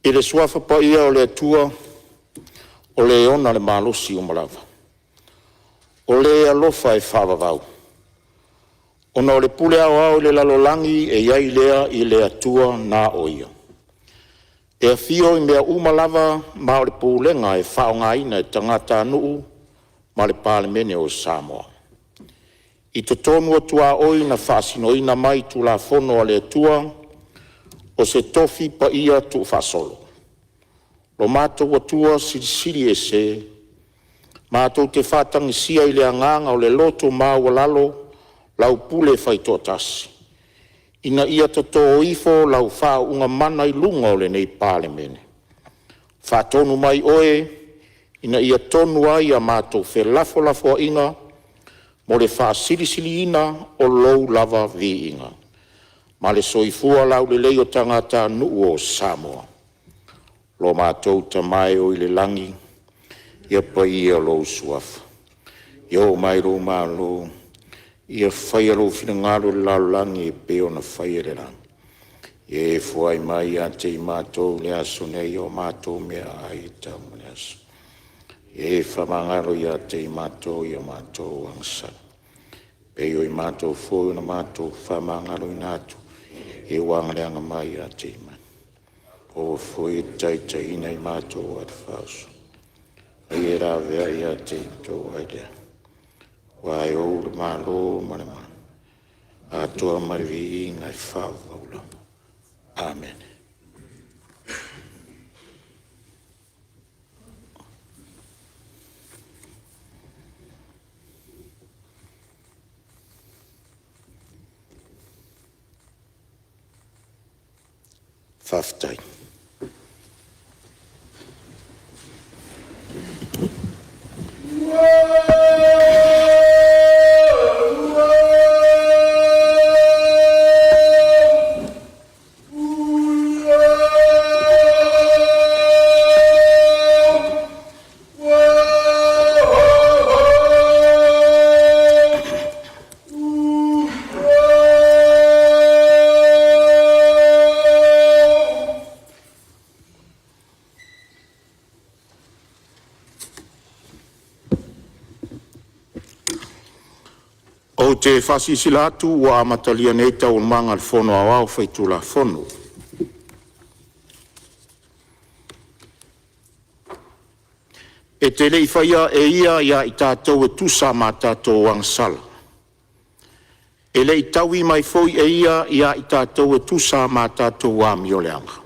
I le Suafa paia o le Atua o Le ona le malosi uma lava, o Le alofa e faavavau, ona o le pule aoao i le lalolagi e i ai lea i le Atua na o Ia, e afio i mea uma lava ma o le pulega e faaaogaina e tagatanuu ma le Palemene o Samoa. I totonu o tuaoi na faasinoina mai i Tulafono a le Atua o se tofi paia tuufaasolo lo matou Atua Silisili Ese, matou te faatagisia i le agaga o le loto maualalo lau pule faitoatasi, ina ia totō ifo lau faauuga mana i luga o lenei Palemene. Faatonu mai Oe ina ia tonu ai a matou felafolafoaiga mo le faasilisiliina o Lou lava viiga ma le soifua laulelei o tagatanuu o Samoa. Lo matou Tama e oi le lagi, ia paia lou Suafa, ia oo mai lou Malo, ia faia lou finagalo i le lalolagi e pei ona faia i le lagi. Ia e foai mai ia te i matou i le aso nei o matou meaai e tau ma le aso. Ia e faamagalo ia te i matou i a matou agasala, e pei o i matou foi na matou faamagaloina atu e ua agaleaga mai ia te i matou. Aua foi e te taitaiina i matou ai le faaoso, a ia laveai ia te i matou ai lea, aua e ou le Malo ma le atoa ma le viiga e faavavau lava. Amene. Faafetai. Ou te faasilasila atu ua amatalia nei Taualumaga a le Fono Aoao Faitulafono. E te le i faia e Ia ia i tatou e tusa ma a tatou agasala, e le i taui mai foi e Ia ia i tatou e tusa ma a tatou amioleaga.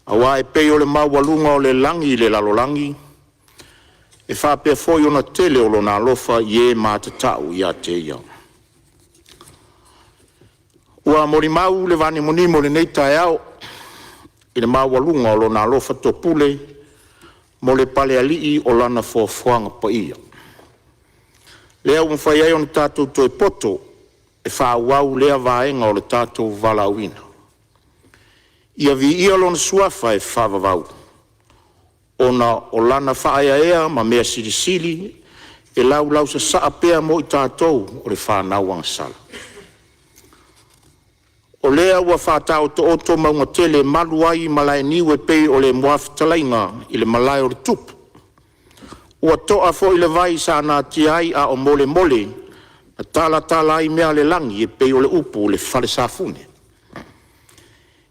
Aua e pei o le maualuga o le lagi i le lalolagi, e faapea foi ona tele o Lona alofa i e matatau ia te Ia. Ua molimau le vanimonimo i lenei taeao i le maualuga o Lona alofa topule mo le Palealii o Lana foafoaga paia, lea ua mafai ai ona tatou toe poto e faaauau lea vaega o le tatou valaauina. Ia viia Lona Suafa e faavavau, ona o Lana faaeaea ma mea silisili e laulausasaa pea mo i tatou o le fanau agasala. O lea ua faataotooto mauga tele e malu ai malaeniu e pei o le muafetalaiga i le malae o le tupu. Ua toa foi le vai sa natia ai a o molemole ma talatala ai mea a le lagi e pei o le upu i le falesafune.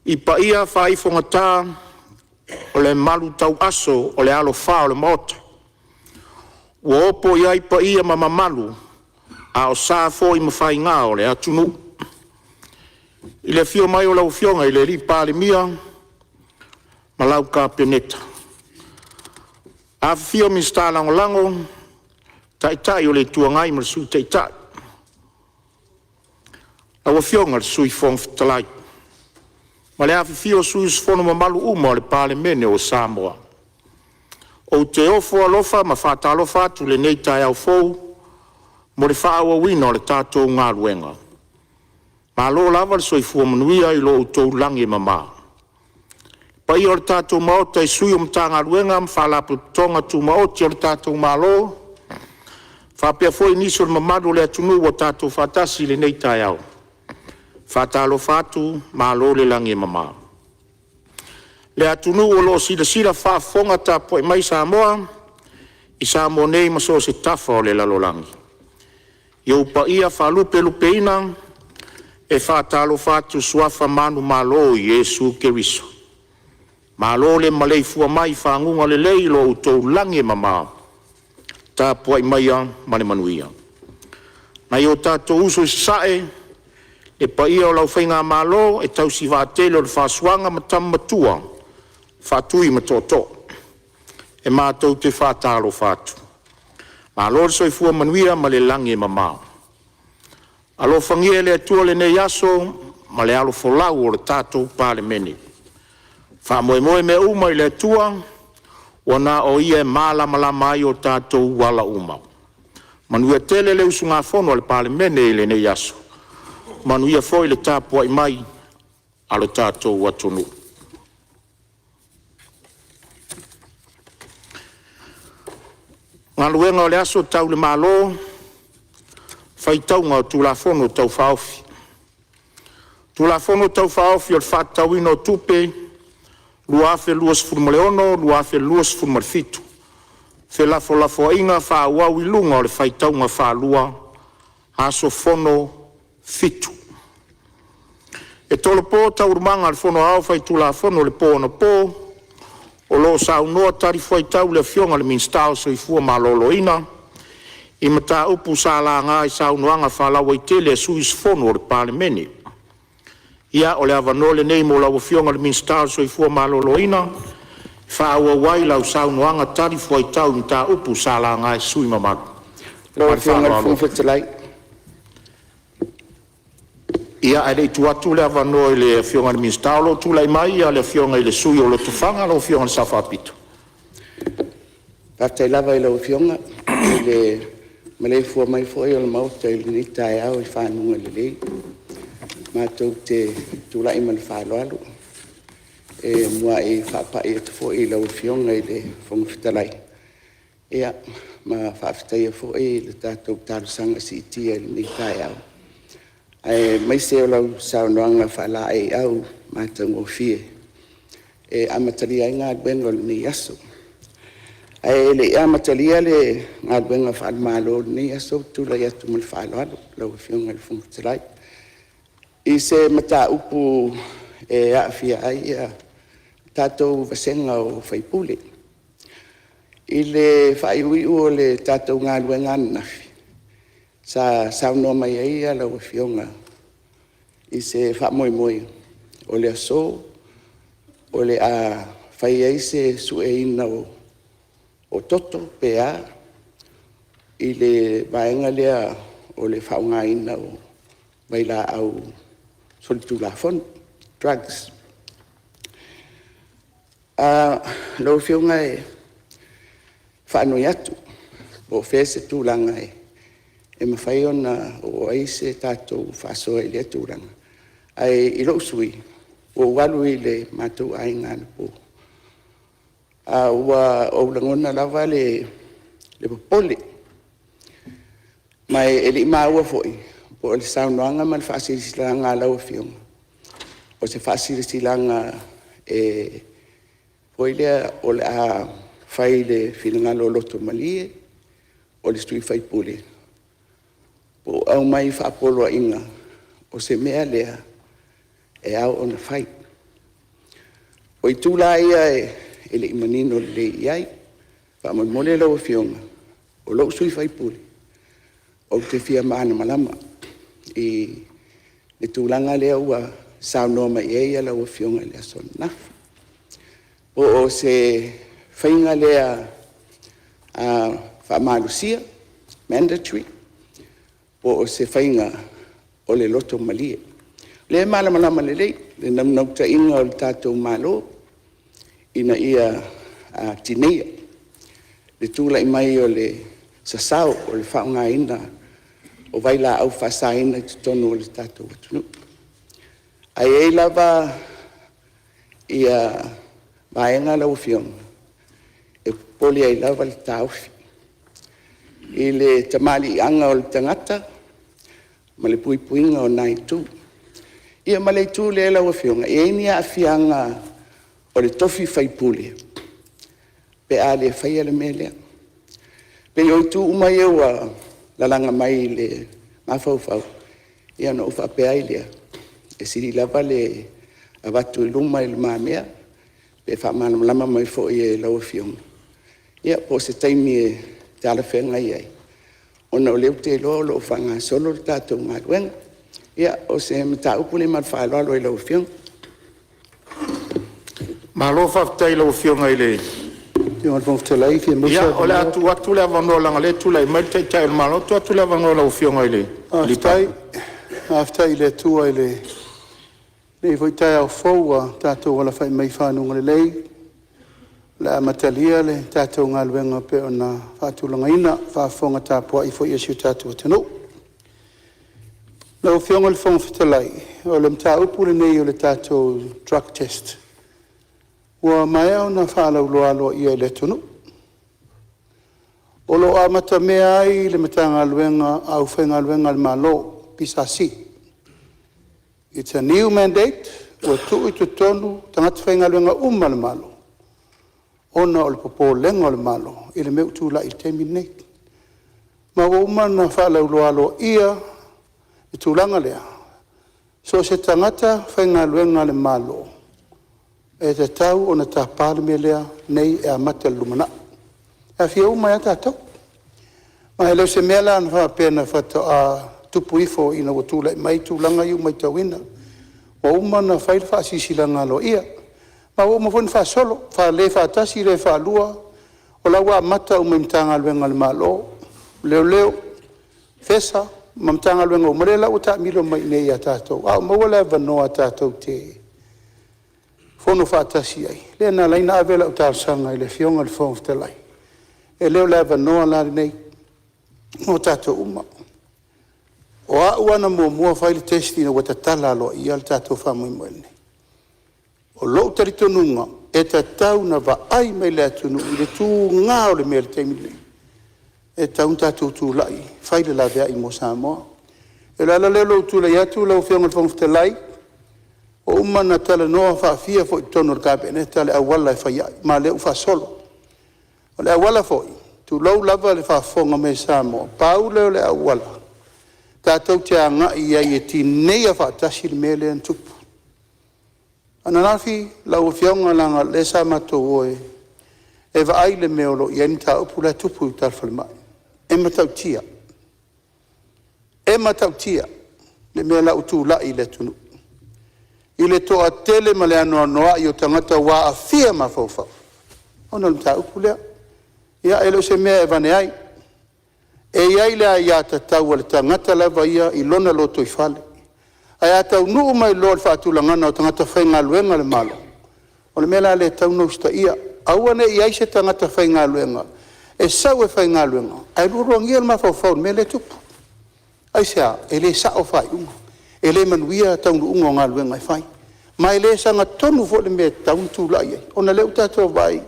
I paia faaifogata o le malutauaso o le alofā o le Maota, ua opo i ai paia ma mamalu, a o sa foi ma faiga o le atunuu. I le afio mai o lau Afioga i le Palemia ma lau Kapeneta, afifio Minisita Lagolago, Taitai o le Itu Agai ma le Sui Taitai, lau Afioga i le Sui Fofoga Fetalai ma le afifio o sui usufono mamalu uma o le Palemene o Samoa. Ou te ofo alofa ma faatalofa atu i lenei taeao fou. mo le faaauauina o le tatou galuega. Malo lava le soifua manuia i lo outou lagi e mama. Le paia o le tatou Maota i sui o Matagaluega ma Faalapotopotoga Tumaoti a le tatou Malo, faapea foi nisi o le mamalu o le atunuu ua tatou faatasi i lenei taeao. E faatalofa atu, malo le lagi e mama. Le atunuu o lo o silasila faafofoga tapuai mai Samoa i Samoa nei ma so o se tafa o le lalolagi, i ou paia faalupelupeina, e faatalofa atu i suafa manumalo o Iesu Keriso. Malo le maleifua mai i faguga lelei o lo outou lagi e mama. Tapuai maia ma le manuia. Nai o tatou uso i Sasae, le paia o lau Faigamalo e tausi vaatele o le Faasuaga ma Tama Matua, Faatui ma Tootoo, e matou te faatalofa atu. Malo le soifua manuia ma le lagi e mama. Alofagia e le Atua lenei aso ma le alofoolau o le tatou Palemene. Faamoemoe mea uma i le Atua ua na o Ia e malamalama ai o tatou ala uma. Manuia tele le usugafono a le Palemene i lenei aso, manuia foi le tapuai mai a lo tatou atunuu. E tolopo Felafolafoaiga a le Tulafono Tau Faaofi o le Faatatauina o Tupe 2023/2024, felafolafoaiga faaauau i luga o le faitauga faalua, aso Fono e 7. E tolopo Taualumaga a le Fono Aoao Faitulafono i le po anapo o lo o saunoa talifuaitau le Afioga i le Minisita o le Soifua Maloloina i mataupu sa laga i saunoaga faalauaitele a sui usufono o le Palemene. Ia, o le avanoa lenei mo lau Afioga i le Minisita o le Soifua Maloloina e faaauau ai lau saunoaga talifuaitau i mataupu sa laga e sui usufono mamalu. Lau Ma le Afioga i le faaaloalo. Fofoga Fetalai. Ia, ae le i tuu atu le avanoa i le Afioga i le Minisita, o lo o tulai mai le Afioga i le sui usufono o Lotofaga, lau Afioga i le Sao Faapito. Faafetai lava i lau Afioga i le maleifua mai foi o le Maota i lenei taeao i faguga lelei. Matou te tulai ma le faaaloalo e muai faapai atu foi i lau Afioga i le Fofoga Fetalai ma faafetaia foi le tatou talosaga siitia i lenei taeao, aemaise o lau saunoaga faalaeiau matagofie e amatalia ai galuega o lenei aso. Ae le i amatalia le galuega faale-Malo o lenei aso, ou te tulai atu ma le faaaloalo lau Afioga i le Fofoga Fetalai i se mataupu e aafia ai le tatou vasega o sui usufono. I le faaiuiu o le tatou galuega ananafi, sa saunoa mai ai lau Afioga i se faamoemoe o le aso o le a fai ai se sueina o toto pe a i le vaega lea o le faaaogaina o vailaau solitulafono, drugs. Lau Afioga e faanoi atu po o fea se tulaga e mafai ona oo i ai se tatou faasoa i lea tulaga. Ae i lou sui usufono, ua ou alu i le matou aiga anapo, ae ua ou lagona lava le popole, ma e le i maua foi po o le saunoaga ma le faasilasilaga a lau Afioga, o se faasilasilaga foi lea o le a fai i le finagalo loto malie o le sui usufono, po o aumai faapoloaiga o se mea lea e ao ona fai. O itu la ia e le i manino lelei i ai. Faamolemole lau Afioga, o lou sui usufono, ou te fia malamalama i le tulaga lea ua saunoa mai ai lau Afioga i le aso ananafi. Po o se faiga lea faamalosia, mandatory po o se faiga o le loto malie. O lea e malamalama lelei le naunautaiga o le tatou Malo ina ia tineia le tulai mai o le sasao o le faaaogaina o vailaau faasaina i totonu o le tatou atunuu. Ae i ai lava vaega lau Afioga e popole ai lava le taofi i le tamaliiaga o le tagata ma le puipuiga o na itu. Ia ma le itu lea lau Afioga, e i ai ni aafiaga o le tofi faipule pe a le faia le mea lea. E pei o itu uma ia ua lalaga mai i le mafaufau, ia ona ou faapea ai lea, e sili lava le avatu i lumamea pe faamalamalama mai foi e lau Afioga, ia po o se taimi e talafeagai ai, ona o lea ou te iloa o lo o faagasolo le tatou galuega. Ia, o se mataupu lea ma le faaaloalo i lau Afioga. Malo faafetai i lau Afioga i le… Ia, o le a tuu atu le avanoa leaga o lea e tulai mai le Taitai o le Malo, tuu atu le avanoa i lau Afioga i le Palemia. Faafetai i le Atua i lenei foi taeao fou ua tatou alafai mai i fanuga lelei o le a amatalia le tatou galuega e pei ona faatulagaina, faafofoga tapuai foi a si o tatou atunuu. Lau Afioga i le Fofoga Fetalai, o le mataupu lenei o le tatou drug test, ua maea ona faalauiloa aloaia i le atunuu. O lo o amatamea ai le Matagaluega a le aufaigaluega a le Malo, PSC. It's a new mandate ua tuu i totonu tagata faigaluega uma a le Malo ona o le popolega o le Malo i le mea ua tulai i le taimi lenei. Ma ua uma ona faalauiloa aloaia le tulaga lea, so o se tagata faigaluega a le Malo, e tatau ona tapa le mea lea nei e amata i le lumanai, e aafia uma ai lava tatou. Ma e le o se mea la faapea faatoa tupu ifo ina ua tulai mai tulaga ia ua matauina. Ua uma ona fai le faasilasilaga aloaia, ma ua uma foi ona faasolo, le faatasi le faalua, o la ua amata uma i Matagaluega a le Malo, Leoleo, FESA ma Matagaluega uma, lea la ua taamilo mai i inei ia tatou. A ua maua le avanoa tatou te fono faatasi ai, lea na ala ai ona ave lau talosaga i le Afioga i le Fofoga Fetalai, e le o le avanoa la lenei mo tatou uma. O au lava na muamua fai le test ina ua tatala aloaia le tatou faamoemoe lenei. O lou talitonuga, e tatau ona vaai mai le atunuu i le tuga o le mea i le taimi lenei, e tatau ona tatou tulai e fai le laveai mo Samoa. O le ala lea o lou tulai atu lau Afioga i le Fofoga Fetalai, ua uma ona talanoa faafia foi i totonu o le Kapeneta le auala e fai ai, ma o lea ua faasolo. O le auala foi, tulou lava le faafofoga mai a Samoa, pau lea o le auala tatou te agai ai e tineia faatasi le mea lea na tupu. Ananafi lau Afioga leaga o lea sa matou o e vaai le mea o lo o i ai le mataupu la e tupu i uta i le falemai. E matautia, e matautia le mea la ua tulai i le atunuu i le toatele ma le anoanoai o tagata ua aafia mafaufau ona o le mataupu lea. Ia e le o se mea e avane ai. E i ai le aiatatau a le tagata lava ia i lona lotoifale, ae a taunuu mai loa i le faatulagaga o tagata faigaluega a le Malo, o le mea la lea e tatau ona usitaia, aua ne i i ai se tagata faigaluega e sau e faigaluega ae lualuagia le mafaufau i le mea lea e tupu. Aisea? E le sao faaiuga, e le manuia taunuuga o galuega e fai, ma e le sagatonu foi le mea e tatau ona tulai ai, ona o lea ua tatou vaai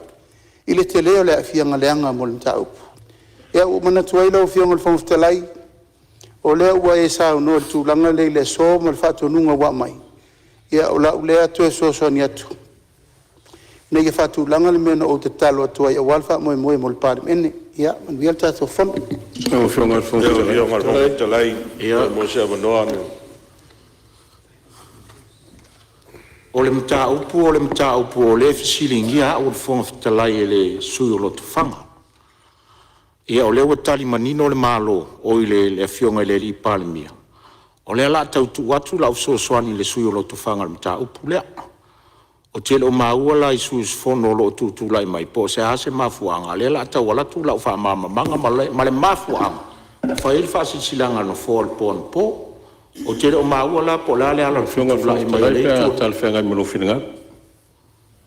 i le tele o le aafiaga leaga mo le mataupu. Ia ua ou manatu ai lau Afioga i le Fofoga Fetalai, o lea ua e saunoa i le tulaga lea i le aso ma le faatonuga ua aumai, ia o lau lea toe fesoasoani atu ina ia faatulaga le mea na ou tatalo atu ai aua le faamoemoe mo le Palemene. Ia manuia le tatou Fono. Lau Afioga i le Fofoga Fetalai. O le mataupu o le mataupu o lea e fesiligia au e le Fofoga Fetalai e le sui usufono o Lotofaga. Ia o lea ua tali manino le Malo, oi le Afioga i le Palemia, o lea o le a tau tuu atu lau fesoasoani i le sui usufono o Lotofaga i le mataupu lea. Ou te le o maua la i sui usufono o lo o tutulai mai po o le a se mafuaaga o lea o le a tau alu atu lau faamalamalamaga ma le mafuaaga ua fai ai le faasilasilaga a le Nofoa i le po anapo. Ou te le o maua la po o le a le ala o le tutulai mai o lea Itu. Pe a talafeagai ma lou finagalo.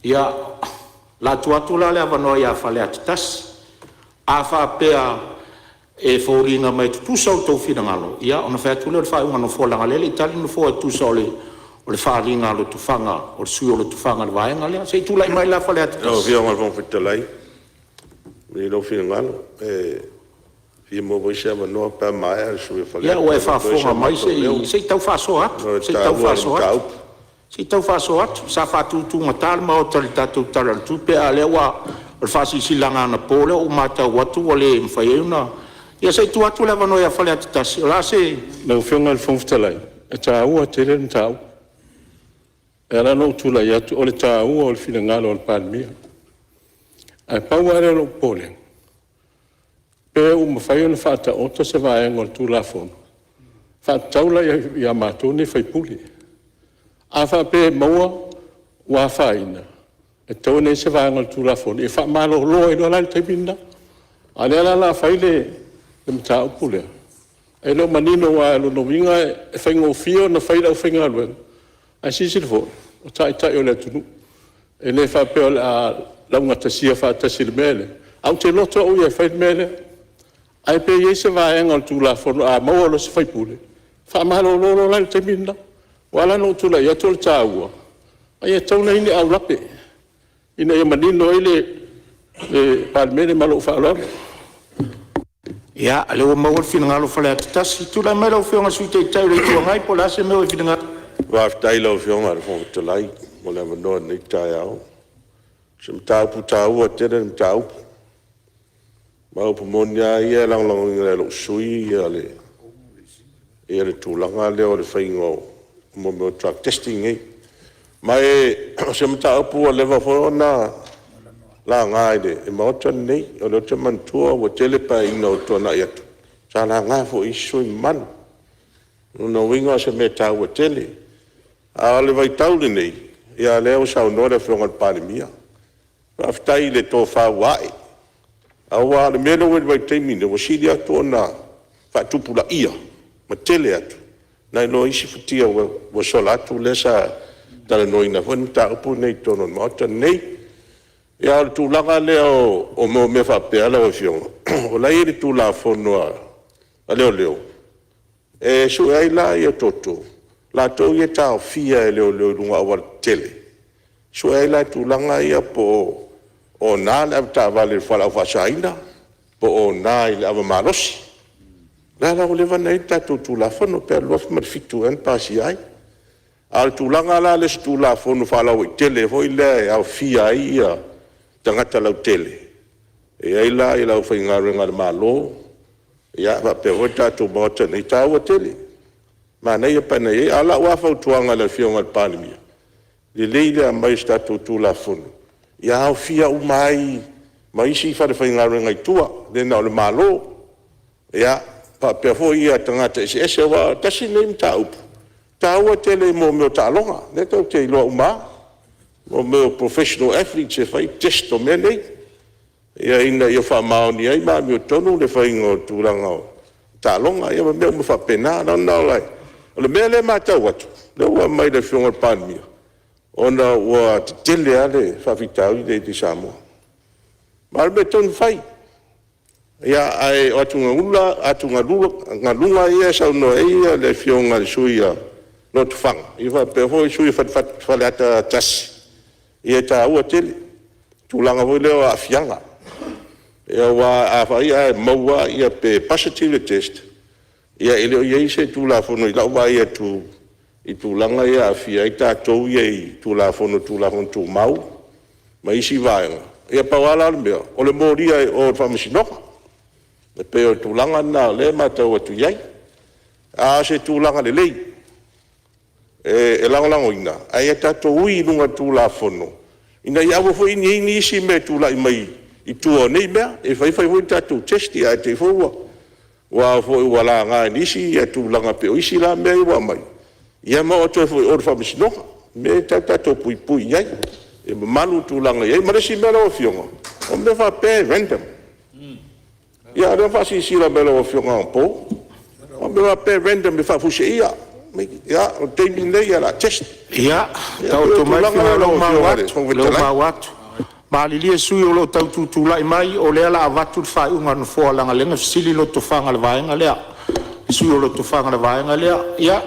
Ia, o le a tuu atu la le avanoa ia Faleata 1. A faapea E foliga mai e tutusa outou finagalo, ia ona fai atu lea o le faaiuga a le Nofoa, leaga o lea e le i tali le Nofoa e tusa o le faaaliga a Lotofaga, o le sui usufono o Lotofaga i le vaega lea. Se i tulai mai la Faleata Lau 1. Afioga i le Fofoga Fetalai, malie lou finagalo, e fia maua foi se avanoa pe a maea le sui usufono o Faleata Ia, ua e e avatu ai so faafofoga mai matou leo se i tau faasoa atu, ona o le se i tau taua o le faasoa atu. mataupu. Se i tau faasoa atu. Sa faatutugata le Maota i le tatou Tala o le Tupe, a o lea ua… o le faasilasilaga anapo lea ua matau atu ua le mafai ai ona… Ia se i tuu atu le avanoa ia Faleata 1. O le a se… Lau Afioga i le Fofoga Fetalai, e taua tele le mataupu. E ala ona ou tulai atu o le taua o le finagalo o le Palemia. Ae pau lava lea o lou popolega, pe ua mafai ona faataoto se vaega o le Tulafono e faatatau la ia matou nei sui usufono. A faapea e maua ua afaina, e tatau ona i ai se vaega o le Tulafono e faamalolo ai loa la i le taimi lena. A o lea la o le a fai le mataupu lea, e le o manino aua o lona uiga e faigofie ona fai e le aufaigaluega, ae silasila foi, o Taitai o le atunuu. E le faapea o le a laugatasia faatasi i le mea lea, ae ou te loto au ia e fai le mea lea. Ae pe i ai se vaega o le Tulafono a maua loa e se sui usufono, faamalolo loa la i le taimi lena. Ua ala la ona ou tulai atu o le taua, e tatau ona i ai ni aulape ina ia manino ai le Palemene. Ma lou faaaloalo. Ia, o lea ua maua le finagalo o Faleata 1. Tulai mai lau Afioga i le Sui Taitai o le Itu Agai po o le a se mea ua e finagalo ai. Faafetai i lau Afioga i le Fofoga Fetalai mo le avanoa i lenei taeao. O se mataupu taua tele le mataupu. Ma o upu moni lava ia, e lagolagoina e lou sui usufono le tulaga lea o le faiga o mea o drug testing nei. Ma o se mataupu ua leva foi ona laga i le Maota lenei. O lea ou te manatua ua tele Paeaiga ua tuanai atu sa laga foi e isi sui usufono mamalu. O lona uiga o se mea e taua tele. A o le vaitau lenei, ia o lea ua saunoa le Afioga i le Palemia, faafetai i le tofa ua ae, aua o le mea lea ua i ai i le vaitaimi lenei, ua sili atu ona faatupulaia ma tele atu nai lo isi futia ua sola atu lea sa talanoaina foi le mataupu lenei i totonu o le Maota lenei. A o le tulaga lea o mea faapea lau Afioga, o la e i ai le Tulafono a Leoleo e sue ai la toto, latou ia e taofia e leoleo i luga o aualatetele, e sue ai la tulaga ia po o ona le avetaavale i le fualaau faasaina, po o ona i le ava malosi. O lea la ua leva ona i ai le tatou Tulafono, pe o le 2007 ea na pasia ai. A o le tulaga la lea i se Tulafono faalauaitele foi lea e aofia ai tagata lautele, e i ai la le aufaigaluega a le Malo faapea foi le tatou Maota nei, e taua tele, manaia pe ana i ai. A o lau lava fautuaga i le Afioga i le Palemia, lelei le aumai o se tatou Tulafono ia aofia uma ai ma isi falefaigaluega i tua, le na o le Malo, faapea foi tagata eseese. Aua tasi lenei mataupu e taua tele i mea o taaloga, lea tatou te iloa uma lava, o mea o professional athletes e fai test o mea nei, ina ia faamaoni ai ma amiotonu le faiga o tulaga o taaloga, ia ma mea uma faapena. O le mea lea e matau atu, lea ua aumai e le Afioga i le Palemia, ona ua tetele lava le faafitauli lea i Samoa. Ma o le mea tonu fai, ae o atugaluga ia e saunoa ai le Afioga i le sui usufono o Lotofaga faapea foi le sui usufono o Faleata 1, ia e taua tele le tulaga foi lea o aafiaga. Aua afai ae maua pe positive le test, ia e le o i ai se Tulafono i lau vaai atu i tulaga ia e aafia ai tatou ia i Tulafono o Tulafono Tumau ma isi vaega. Ia pau lava la le mea, o le molia i o i le Faamasinoga. E pei o le tulaga lena o lea e matau atu i ai. A o se tulaga lelei e lagolagoina, ae ia tatou ui i luga o le Tulafono ina ia aua foi ne i i ai nisi mea e tulai mai i tua o nei mea. E fai fai foi tatou test ae te i foi ua laga e nisi tulaga pei o isi la mea ia ua aumai, ia ma oo atu ai foi i o i le Faamasinoga. O mea ia e tatau ona tatou puipui i ai, ia mamalu le tulaga e i ai. Ma le isi mea lau Afioga, o mea faapea e random. Ia o lea na faasilasila mai e lau Afioga anapo, o mea faapea e random e faafuiseia. Ia, o le taimi lenei o le a test. Ia, Ia pei o taoto mai le tulaga finagalo na lau o lea Afioga i le ua Fofoga maua Fetalai. atu. Malilie sui usufono o lo o tau tutulai mai, o lea o le a avatu le faaiuga a le Nofoa leaga o lea na fesili Lotofaga i le vaega lea, le sui usufono o Lotofaga i le vaega lea. Ia,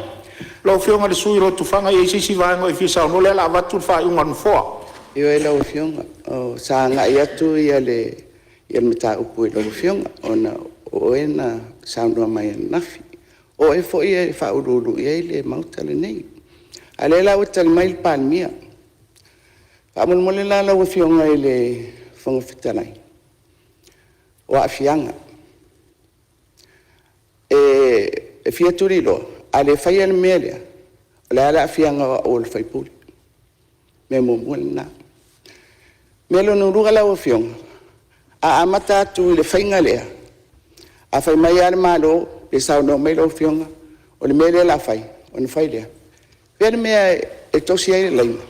lau Afioga i le sui usufono o Lotofaga, e i ai se isi vaega o e fia saunoa ai? O lea o le a avatu le faaiuga a le Nofoa. Ioe lau Afioga, sa agai atu le mataupu i lau Afioga ona o oe na saunoa mai ananafi. O oe foi e faauluulu i ai le Maota lenei. A o lea la ua tali mai le Palemia. Faamolemole la lau Afioga i le Fofoga Fetalai, o aafiaga. E fia tuliloa, a le faia le mea lea, o le a le aafiaga o au o le sui usufono? Mea muamua lena. Mea lona lua lau Afioga, a amata atu i le faiga lea, a fai mai lava le Malo pe saunoa mai lau Afioga o le mea lea o le a fai, ona fai lea. O fea le mea e tosi ai le laina?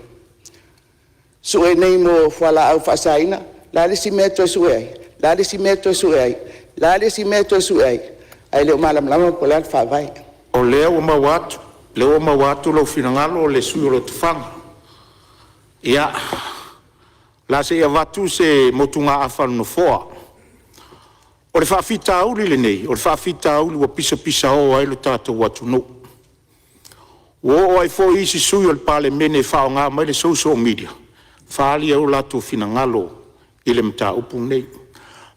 Sue nei mo fualaau faasaina, o le a le isi mea e toe sue ai? O le a le isi mea e toe sue ai? O le a le isi mea e toe sue ai? Ae le o malamalama po o le a le faavae. O lea ua maua atu, o lea ua maua atu lou finagalo le sui usufono o Lotofaga. Ia, o le a se i avatu se motugaafa a le Nofoa. O le faafitauli lenei, o le faafitauli ua pisapisao ai lo tatou atunuu. Ua oo ai foi isi sui usufono o le Palemene e faaaoga mai le social media e faaali ai o latou finagalo i le mataupu lenei.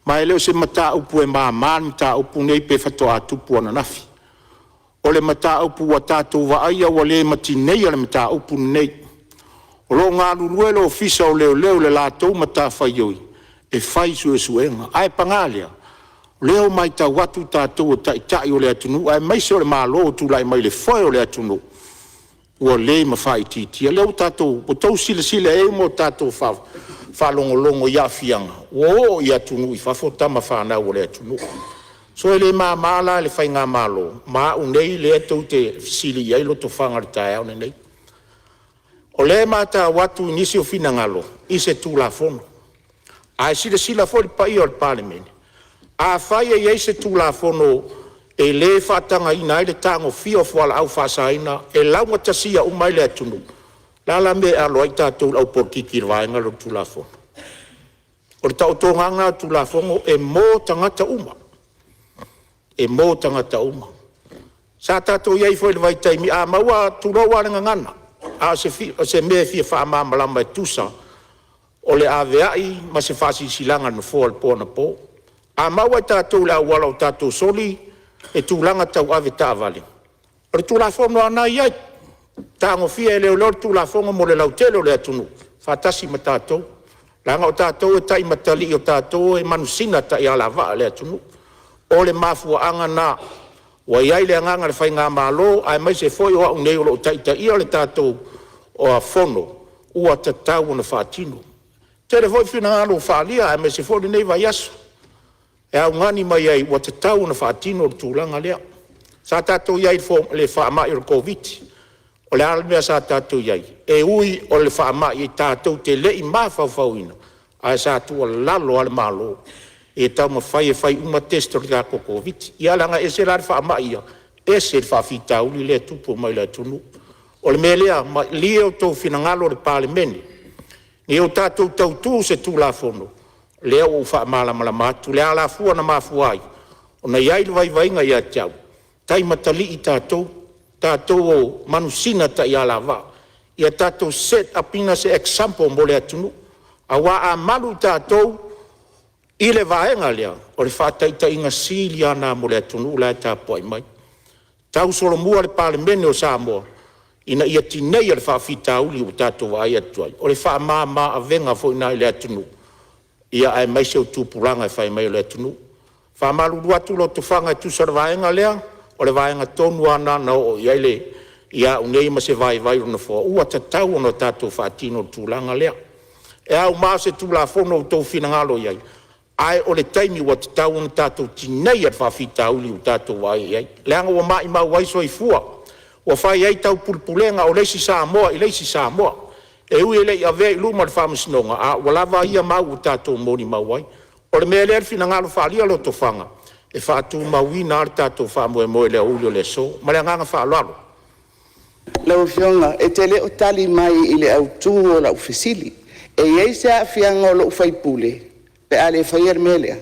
Ma e le o se mataupu e mama le mataupu lenei pe faatoa tupu ananafi. O le mataupu ua tatou vaaia ua le ma tineia le mataupu lenei. O lo o galulue le Ofisa o Leoleo i le latou matafaioi e fai suesuega. Ae paga lea, o lea ua matau atu tatou o Taitai o le atunuu aemaise o le Malo o tulai mai i le foe o le atunuu, ua le mafaitiitia. O lea ua tatou, ua outou silasila i ai ma tatou faalogologo i aafiaga ua oo i atunuu i fafo tama fanau a le atunuu. So e le mama la i le faigamalo ma au nei lea tou te fesili i ai Lotofaga i le taeao lenei. O lea e matau atu i nisi o finagalo i se Tulafono, ae silasila foi le paia o le Palemene, afai e i ai se Tulafono e le faatagaina ai le tagofia o fualaau faasaina e laugatasia uma ai le atunuu, o le a la le mea e alo ai tatou le aupolokiki i le vaega lea o le Tulafono? O le taotoga a lena o le Tulafono e mo tagata uma, e mo tagata uma. Sa tatou i ai foi i le vaitaimi a maua, tulou lava le gagana, a o se mea e fia faamalamalama e tusa o le aveai ma se faasilasilaga a le Nofoa i le po anapo. A maua e tatou i le auala o tatou soli le tulaga tau avetaavale, o le Tulafono lava lena e i ai, e tagofia e leoleo le Tulafono mo le lautele o le atunuu faatasi ma tatou, leaga o tatou e taimatalii, o tatou e manusina taialavaa a le atunuu. O le mafuaaga lena ua i ai le agaga o le faigamalo aemaise foi o au nei o lo o taitaia le tatou Fono, ua tatau ona faatino. E tele foi finagalo ua faaalia aemaise foi lenei vaiaso e augani mai ai ua tatau ona faatino le tulaga lea. Sa tatou i ai i le faamai o le Koviti-19, o le a le mea sa tatou i ai? E ui o le faamai tatou te le i mafaufauina, ae sa tuualalo lava le Malo ia taumafai e fai uma test o le tatou Koviti-19. Ia leaga e ese la le faamai ia, ese le faafitauli lea e tupu mai le atunuu. O le mea lea, malie outou finagalo le Palemene ina ia tatou tautu i se Tulafono lea ua ou faamalamalama atu le alafua na mafua ai ona i ai le vaivaiga ia te au, taimatalii tatou, tatou o manusina taialavaa. Ia tatou set up ina se example mo le atunuu, aua a malu tatou i le vaega lea, o le faataitaiga sili lava lena mo le atunuu la e tapuai mai. Tausolomua i le Palemene o Samoa ina ia tineia le faafitauli ua tatou vaai atu ai, o le faamama avega foi lena i le atunuu aemaise o tupulaga e fai mai o le atunuu. E faamalulu atu Lotofaga e tusa o le vaega lea, o le vaega tonu lava lena na oo i ai au nei ma se vaivai o le Nofoa, ua tatau ona tatou faatino le tulaga lea. E auma se Tulafono ua outou finagalo i ai, ae o le taimi ua tatau ona tatou tineia le faafitauli ua tatou vaai i ai, leaga ua maumau ai soifua, ua fai ai taupulepulega o le isi Samoa i le isi Samoa. E ui e le i avea i luma o le Faamasinoga, a ua lava ia mau ua tatou molimau ai. O le mea lea le finagalo faaalia o Lotofaga, e faatumauina lava le tatou faamoemoe i le aoauli o le aso. Ma le agaga faaaloalo. Lau Afioga e te le o tali mai i le autu o lau fesili. E i ai se aafiaga o lou sui usufono pe a le faia le mea lea?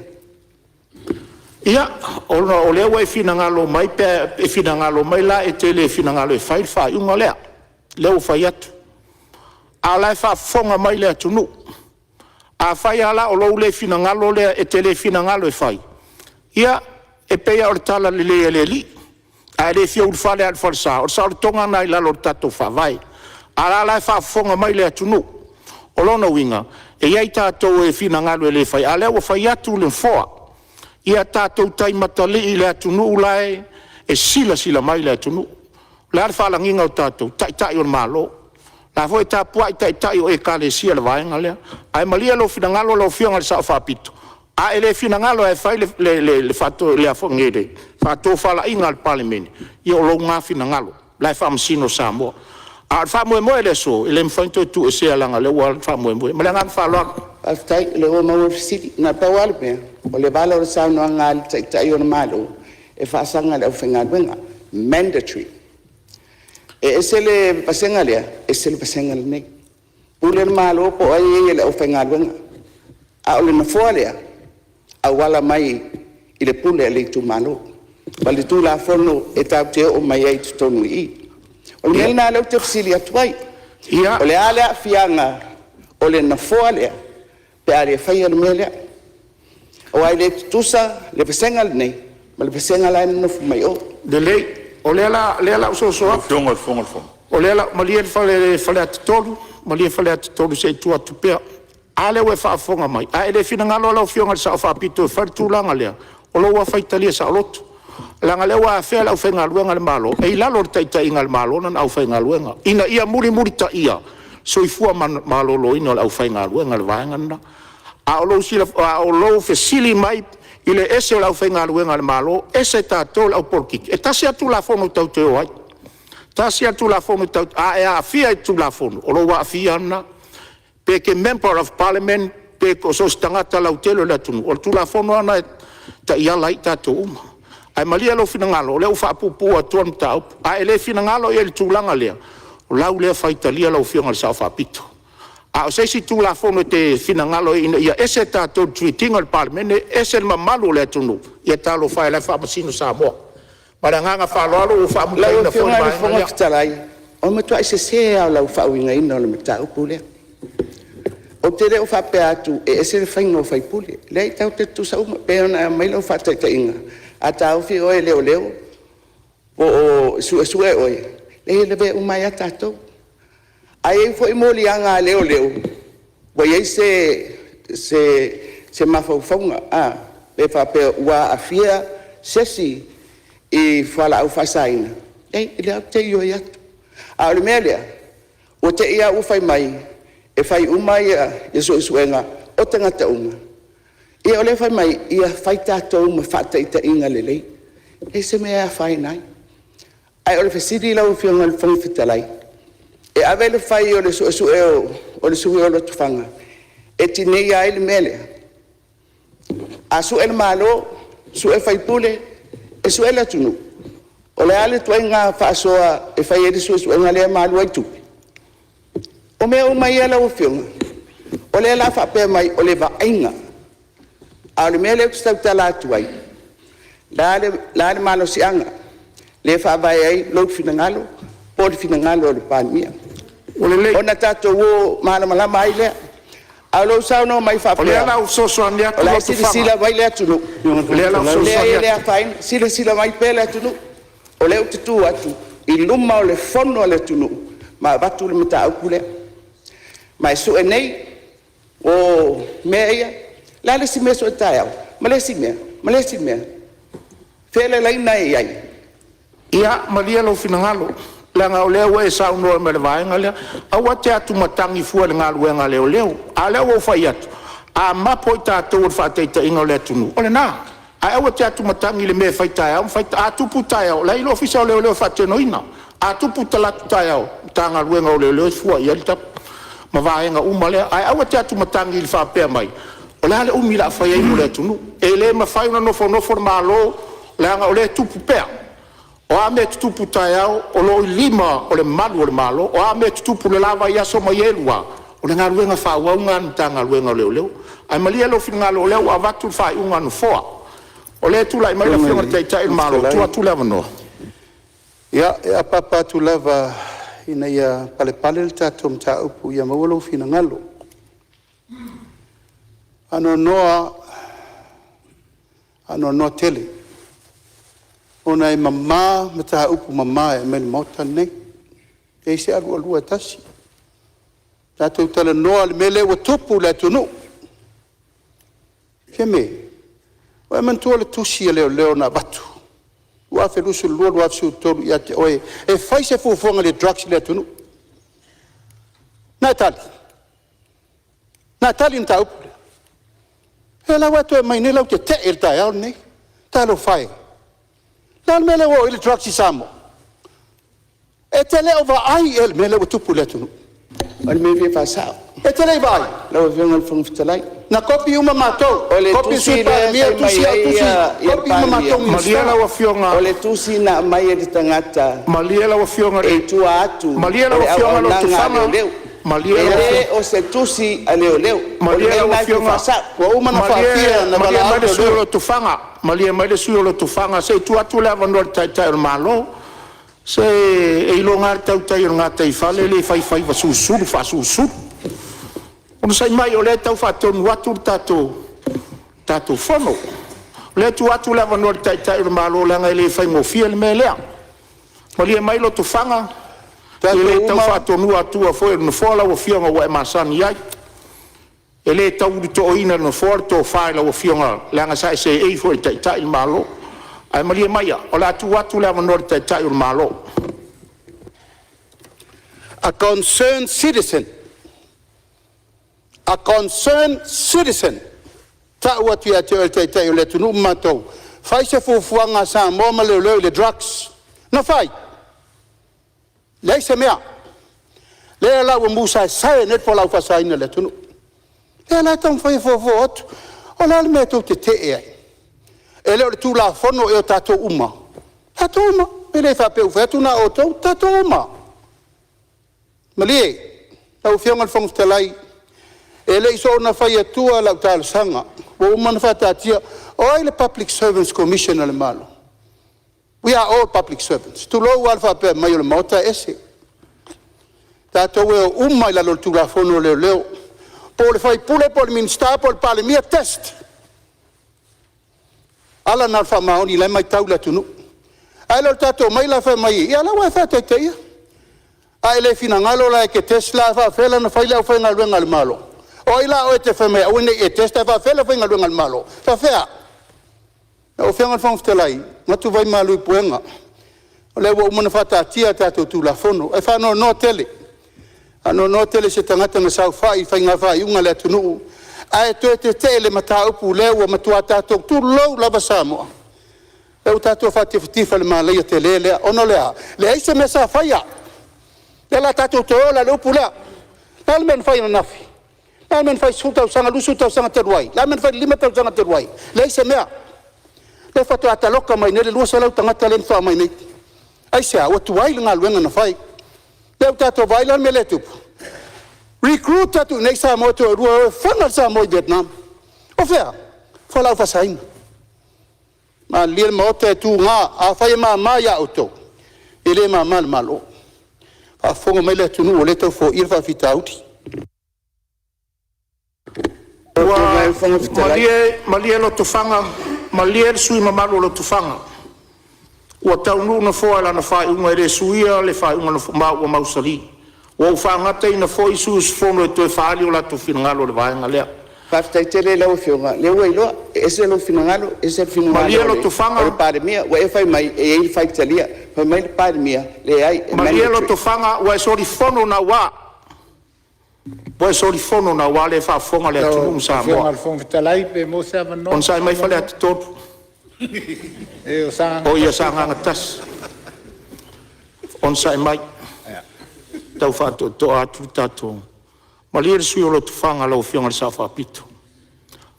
Ia, ona o lea ua e finagalo mai pe a e finagalo mai la e te le finagalo e fai le faaiuga lea, lea ua fai atu. A o la e faafofoga mai le atunuu. Afai lava la o lou le finagalo lea e te le finagalo e fai, ia, e pei lava o le talalelei a le Alii, a e le fia ulufale lava i le falesa, o le saolotoga lena i lalo o le tatou Faavae. A o la e faafofoga mai le atunuu. O lona uiga, e i ai tatou e finagalo e le fai, a o lea ua fai atu le Nofoa, ia tatou taimatalii i le atunuu la e silasila mai le atunuu. O le a le faalagiga o tatou? O Taitai o le Malo. O la foi e tapuai Taitai o Ekalesia i le vaega lea. Ae malie lou finagalo lau Afioga i le Sao Faapito, a e le finagalo lava e fai le faatofalaiga a le Palemene, ia o lou lena finagalo, o la e faamasino Samoa. A o le faamoemoe o le aso, e le mafai ona toe tuuesea leaga o lea ua alu le faamoemoe. Ma le agaga faaaloalo. Faafetai o lea ua maua le fesili. Na o le pau lava le mea, o le vala o le saunoaga a le Taitai o le Malo, e faasaga i le aufaigaluega, mandatory. E ese le vasega lea, ese le vasega lenei. Pule le Malo po o ai e i le aufaigaluega, a o le nofoa lea, e auala mai i le pule a le itumalo ma le Tulafono e tatou te oo mai ai i totonu i i. O le mea lena lea ou te fesili atu ai. O le a le aafiaga o le nofoa lea pe a le faia le mea lea? Aua e le tutusa le vasega lenei ma le vasega la e nonofo mai o. Lelei, o lea o le a ou soso atu. Malie Faleata 3, malie Faleata 3 se i tuu atu pea. A lea ua e faafofoga mai, a e le finagalo lau Afioga i le Sao Faapito e fai le tulaga lea, o lou lava faitalia saoloto, leaga o lea ua afea le aufaigaluega a le Malo, e i lalo o le taitaiga a le Malo lana aufaigaluega, ina ia mulimulitaia soifua maloloina o le aufaigaluega, le vaega lena. A o lou fesili mai i le ese o le aufaigaluega a le Malo ese tatou le au polokiki, e tasi lava le Tulafono tatou te o ai. E tasi lava le Tulafono, a e aafia i le Tulafono, o lou aafia lava lena. Pe e te Member of Parliament pe so o se tagata lautele o le atunuu, o le Tulafono lava lena e taiala ai i tatou uma. Ae malie lou finagalo, o lea ua faapuupuu atu le mataupu. A e le finagalo i ai i le tulaga lea, o lau lea faitalia lau Afioga i le Sao Faapito. A o se isi Tulafono e te finagalo ai ina ia ese tatou i le treat ina o le Palemene ese le mamalu o le atunuu, ia talofa e o la e faamasino Samoa. Ma le agaga faaaloalo ua Lau faamutaina foi le Afioga i le vaega Fofoga lea. Fetalai, o le matuai sese lava o lau faauigaina o le mataupu lea. Ou te le o faapea atu e ese le faiga o sui usufono. E leai, tatou te tutusa uma. E pei ona aumai lau faataitaiga, a taofi oe e leoleo po o suesue oe, e lavea uma ai lava tatou. Ae i ai foi moliaga a leoleo ua i ai se mafaufauga pe faapea ua aafia se isi i fualaau faasaina, leai o lea ou te ioe atu. A o le mea lea, ua te i lava ua fai mai e fai uma suesuega o tagata uma, ia o lea e fai mai, ia fai tatou ma faataitaiga lelei. E leai se mea e afaina ai. Ae o le fesili lau Afioga i le Fofoga Fetalai, e ave le fai o le suesue o le sui usufono o Lotofaga e tineia ai le mea lea? A sue le Malo, sue sui usufono, e sue le atunuu? O le a le ituaiga faasoa e fai ai le suesuega lea ma alu ai tupe? O mea uma ia lau Afioga, o lea o le a faapea mai o le vaaiga, a o le mea lea ou te tautala atu ai, o le a le malosiaga lea e faavae ai lou finagalo po o le finagalo o le Palemia? Ua lelei. Ona tatou o malamalama ai lea. A o lou saunoa mai O lea faapea o le a ou fesoasoani o atu la e Lotofaga. silasila mai le atunuu, O lea o le a ou e leai fesoasoani e le atu. afaina. Silasila mai pea le atunuu, o lea ou te tu atu i luma o le Fono a le atunuu ma avatu le mataupu lea. Ma e sue nei o mea ia. O le a le isi mea e sue taeao? Ma le isi mea, ma le isi mea. O fea le laina e i ai? Ia malie lou finagalo, leaga o lea ua e saunoa mai i le vaega lea. Aua e te atumatagi fua i le galuega a leoleo. A o lea ua ou fai atu, a mapo i tatou o le faataitaiga o le atunuu, o lena. Ae aua e te atumatagi i le mea e fai taeao ma fai… A tupu taeao, o la e i ai le Ofisa o Leoleo e faatinoina. A tupu talaatu taeao, Matagaluega o Leoleo e fua i ai le tapu ma vaega uma lea. Ae aua e te atumatagi i le faapea mai o le a le umi o le a fai ai mo le atunuu. E le mafai ona nofonofo le Malo leaga o lea e tupu pea. O a mea e tutupu taeao, o lo o i lima o le malu o le Malo. O a mea e tutupu i le la vaiaso ma ia e lua, O le galuega faaauau lena a le Matagaluega o Leoleo. Ae malie lou finagalo o lea ua avatu le faaiuga a le Nofoa. O lea e tulai mai le Afioga i le Taitai o le Malo, e tuu atu le avanoa. Ia, e apaapa atu lava ina ia palepale le tatou mataupu ia maua lou finagalo. E faanoanoa tele ona e mama mataupu mama e aumai i le Maota lenei, e leai se alualua e tasi. Tatou talanoa i le mea lea ua tupu i le atunuu. Fiame, ua e manatua le tusi a leoleo na avatu 2022/2023 ia te oe e fai se fuafuaga i le drugs i le atunuu? Na e tali? Na e tali i le mataupu lea? O lea la ua e toe aumai nei lau tetee i le taeao lenei. Talofa e! O le a le mea lea ua oo i ai le drugs i Samoa? E te le o vaai ea i le mea lea ua tupu i le atunuu? O le mea e fia faasao. E te le i vaai? Lau Afioga i le Fofoga Fetalai. Na kopi uma matou, O le kopi le tusi Sui lea Palemia, e fai tusi mai au, ai tusi, le kopi uma Palemia, matou Minisita. Malie lau Afioga. O le tusi na aumai e le tagata Malie lau Afioga e i tua atu Malie o lau le Afioga auaunaga a Lotofaga, leoleo. malie E lau le o se tusi a leoleo. O le Malie mea lau lena e fia Afioga, faasao. ua uma ona faafia ona malie mai le sui usufono o Lotofaga, malie mai le sui usufono o Lotofaga, se i tuu atu le avanoa i le Taitai o le Malo. Se e iloga lava le tautai o le gataifale e le fai faiva sulusulu faasulusulu. Onosai mai o lea e tau faatonu atu le tatou Fono. O lea e tuu atu le avanoa i le Taitai o le Malo leaga e le faigofie le mea lea. Malie mai Lotofaga, e le tau faatonuina atua foi e le Nofoa lau Afioga ua e masani ai. E le tau ulutoaina e le Nofoa le tofa i lau Afioga leaga sa e seei foi i e taitai le Malo. Ae malie maia o le a tuu atu le avanoa i le Taitai o le Malo. A concerned citizen, a concerned citizen, e tau atu ia te oe o le Taitai o le atunuu ma matou, fai se fuafuaga a Samoa ma Leoleo i le drugs. Na fai? Leai se mea. Lea la ua musaesae ai nei le fualaau faasaina i le atunuu. O lea la e taumafai e fofo atu. O le a le mea tou te tetee ai? E le o le Tulafono ea o tatou uma a? Tatou uma. E le faapea ua fai atu na o outou, tatou uma. Malie lau Afioga i le Fofoga Fetalai, e le i soona fai atua lau talosaga ua uma ona faataatia. O ai le Public Servants Commission a le Malo? We are all public servants, tulou lava le faapea mai o le Maota e ese. Tatou e o uma i lalo o le Tulafono o Leoleo, po o le sui usufono po o le Minisita po o le Palemia, test. O ala na o le faamaoni o la e matau le atunuu. Ae le o le tatou omai la fai mai, ia o la e ua e faataitaia. A e le finagalo la e te test la, e faapefea la ona fai le aufaigaluega a le Malo? O ai la a oe e te fai mai e aua ne i e test ae faapefea le aufaigaluega a le Malo? E faapefea? Lau Afioga i le Fofoga Fetalai, e manatu vaimalu i puega, o lea ua uma ona faataatia a tatou Tulafono. Ae faanoanoa tele, faanoanoa tele i se tagata na saofai i faiga faaiuga a le atunuu ae toe tetee i le mataupu lea ua matua tatou, tulou lava Samoa, lea ua tatou faatifatifa i le malaia tele lea. Ona o le a? Leai se mea sa faia. O lea o le a tatou toe o la i le upu lea. O le a le mea na fai ananafi? O le a le mea na fai i le 10 tausaga, 20 tausaga talu ai? O le a le mea na fai i le 5 tausaga talu ai? Leai se mea. O lea faatoa taloka mai nei le 200 tagata lea na faatoa omai nei. Aisea? Ua tuai le galuega na fai. Lea ua tatou vaai la i le mea lea e tupu? Recruit atu i inei Samoa e toalua e o e fana le Samoa i Vietnam. O fea? Fualaau faasaina. Malilie le Maota e tuga, afai e mama ia outou, e le mama i le Malo. Faafofoga mai le atunuu o lea e tau foia le faafitauli. Lau Afioga i le Fofoga Fetalai… Ua malie Lotofaga, malie le sui usufono mamalu o Lotofaga, ua taunuu le Nofoa i lana faaiuga, e le suia le faaiuga a le Nofoa ma ua mausali. Ua ou faagataina foi sui usufono e toe faaali o latou finagalo i le vaega lea. Faafetai tele i lau Afioga, o lea ua iloa, e ese lou finagalo ese le Malie finagalo Lotofaga, o le Palemia. Ua e fai mai e i ai le faitalia, fai mai le Palemia, leai e malie mandatory. Lotofaga, ua e solifono naua. Ua e solifono naua, lea e faafofoga le atunuu Lau ma Afioga Samoa. i le Fofoga Fetalai pe maua se avanoa. Onosai mai Faleata 3. O Sagaga O ia 1. Sagaga 1. Onosai mai, tau faatoatoa atu le tatou. Malie le sui usufono o Lotofaga lau Afioga i le Sao Faapito,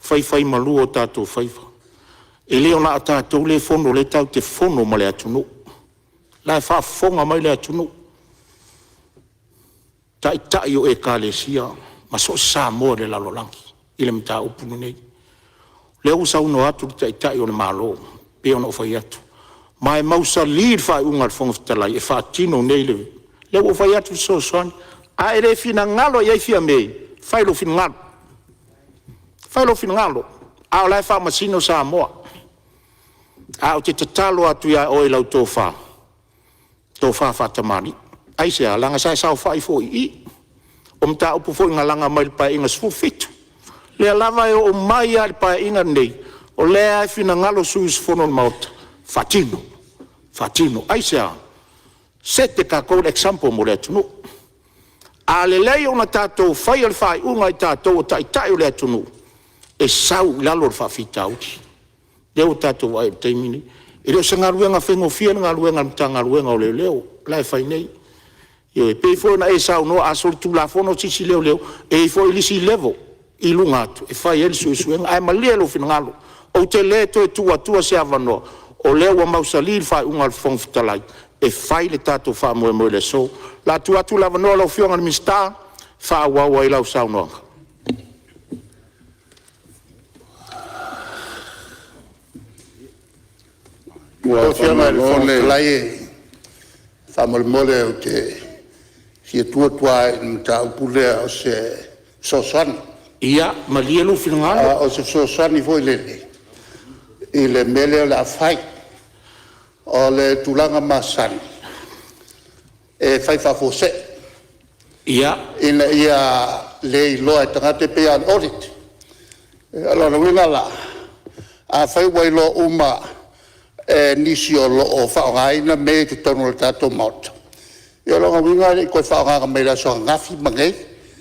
faifaimalua o tatou faiva. E le na o tatou lea e fono, o lea tatou te fono ma le atunuu. O la e faafofoga mai le atunuu, taitai o ekalesia, ma so o se Samoa i le lalolagi i le mataupu lenei. O lea ua saunoa atu le Taitai o le Malo pei ona ou fai atu, ma e mausali le faaiuga a le Fofoga Fetalai e faatino nei le… Lea ua ou fai atu e fesoasoani. A e le finagalo i ai Fiame, fai lou finagalo, fai lou finagalo, a o la e faamasino Samoa. Ae ou te tatalo atu ia oe i lau tofa, tofa faatamalii. Aisea? Leaga sa e saofai foi i i, o mataupu foi na laga mai i le Paeaiga XVII, lea lava e oo mai lava i le Paeaiga lenei, o lea lava e finagalo sui usufono o le Maota, faatino, faatino. Aisea? Set e tatou le example mo le atunuu. A lelei ona tatou faia le faaiuga e tatou o taitai o le atunuu, e sau i lalo le faafitauli. Lea ua tatou vaai i le taimi lenei. E le o se galuega faigofie le galuega a le Matagaluega o Leoleo la e fai nei. Ioe. E pei foi ona e saunoa a solitulafono se isi leoleo, e i ai foi le isi level i luga atu e fai ai le suesuega. Ae malie lou finagalo, ou te le toe tuu atua se avanoa, o lea ua mausali le faaiuga a le Fofoga Fetalai e fai le tatou faamoemoe i le aso. O le a tuu atu le avanoa i lau Afioga i le Minisita e faaauau ai lau saunoaga. Lau Afioga i le Fofoga Fetalai, faamolemole ou te fia tu atu lava i le mataupu lea o se fesoasoani. Ia malie lou finagalo. O se fesoasoani foi lele i le mea lea o le a fai. O le tulaga masani e fai faafuasei ina ia le iloa e tagata, e pei lava o le audit. O lona uiga la, afai ua iloa uma e nisi o lo o faaaogaina mea ia i totonu o le tatou Maota, ia o lona uiga e le i toe faaaogaina mai le aso ananafi ma nei.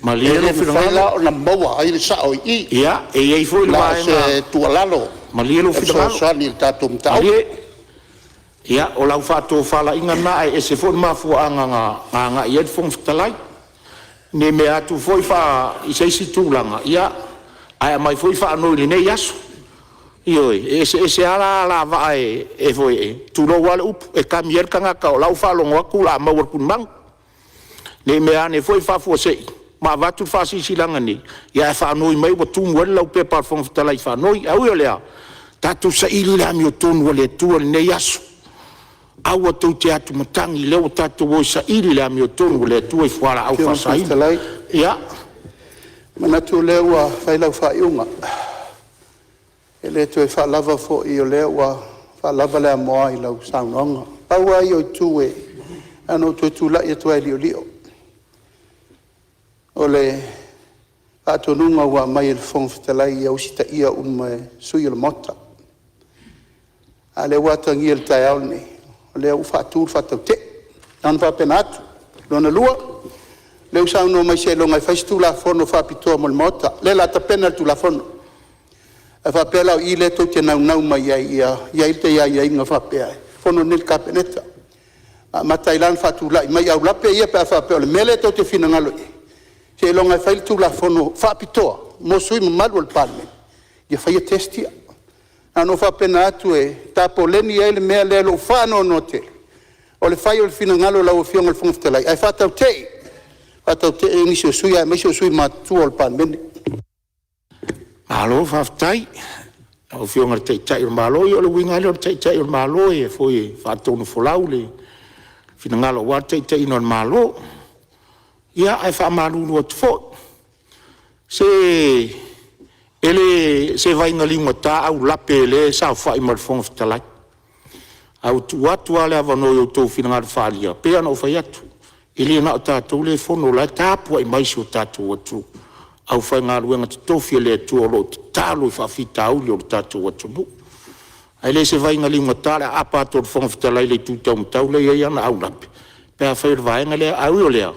Malie E lou le mafai finagalo. la ona maua ai le sao i i. Ia, e i ai foi le Na o vaega. se tuualalo Malie lou e finagalo. fesoasoani i le tatou mataupu. Malie. Ia, o lau faatofalaiga lena ae ese foi le mafuaaga na agai ai le Fofoga Fetalai. Ne i mea atu foi i se isi tulaga, ia, ae aumai foi faanoi i lenei aso. Ioe. E eseese lava la alavaa e tulou lava le upu, e kami ai le tagata o la e ua faalogo atu o le a maua i le tulimanu. Ne i meaane foi faafuasei ma avatu le faasilasilaga nei, ae faanoi mai ua tumu ai le laupepa a le Fofoga Fetalai i faanoi. Ae ui o lea, tatou saili le amiotonu a le Atua i lenei aso. Aua tou te atumatagi, o lea ua tatou o e saili le amiotonu a le Atua i Lau fualaau Afioga i le Fofoga faasaina. Fetalai, Ia, e manatu o lea ua fai lau faaiuga. E le toe faalava foi o lea ua faalava le amoa i lau saunoaga. Pau lava ia o itu na ona ou toe tulai atu lava e liolio. O le faatonuga ua aumai e le Fofoga Fetalai ia usitaia uma e sui usufono o le Maota. A o lea ua atagia i le taeao lenei, o lea ua faatu le faatautee. Na ona faapena atu. Lona lua, o lea ua saunoa mai seiloga e fai se Tulafono faapitoa mo le Maota. O lea o le a tapena le Tulafono. A faapea la o i lea tou te naunau mai ai ia i ai le aiaiga faapea, e fono nei le Kapeneta, amata ai la ona faatulai mai aulape ia pe a faapea o le mea lea tou te finagalo i ai, seiloga e fai le Tulafono faapitoa mo sui usufono mamalu o le Palemene ia faia test ia. Na ona ou faapena atu e tapoleni ai le mea lea i lou faanoanoa tele, o le fai o le finagalo o lau Afioga i le Fofoga Fetalai, ae faatautee, faatautee nisi o sui usufono aemaise o sui usufono matutua o le Palemene. Malo faafetai i lau Afioga i le Taitai o le Malo. Ia o le uiga lava lea o le Taitai o le Malo e faatonufolau le finagalo aua le taitaiga o le Malo. Ia, ae faamalulu atu foi, se e le o se vaina liugata aulape o lea e saofai ma le Fofoga Fetalai. Ae ua tuu atu lava le avanoa i outou finagalo faaalia, e pei lava ona ou fai atu, e le na o tatou lea e fono, o la e tapuai mai si o tatou atunuu, aufaigaluega totofi a le Atua o lo o tatalo i faafitauli o le tatou atunuu. Ae le o se vaina liugata le aapa atu o le Fofoga Fetalai i le itu taumatau lea e i ai ana aulape pe afai o le vaega lea. Ae ui o lea,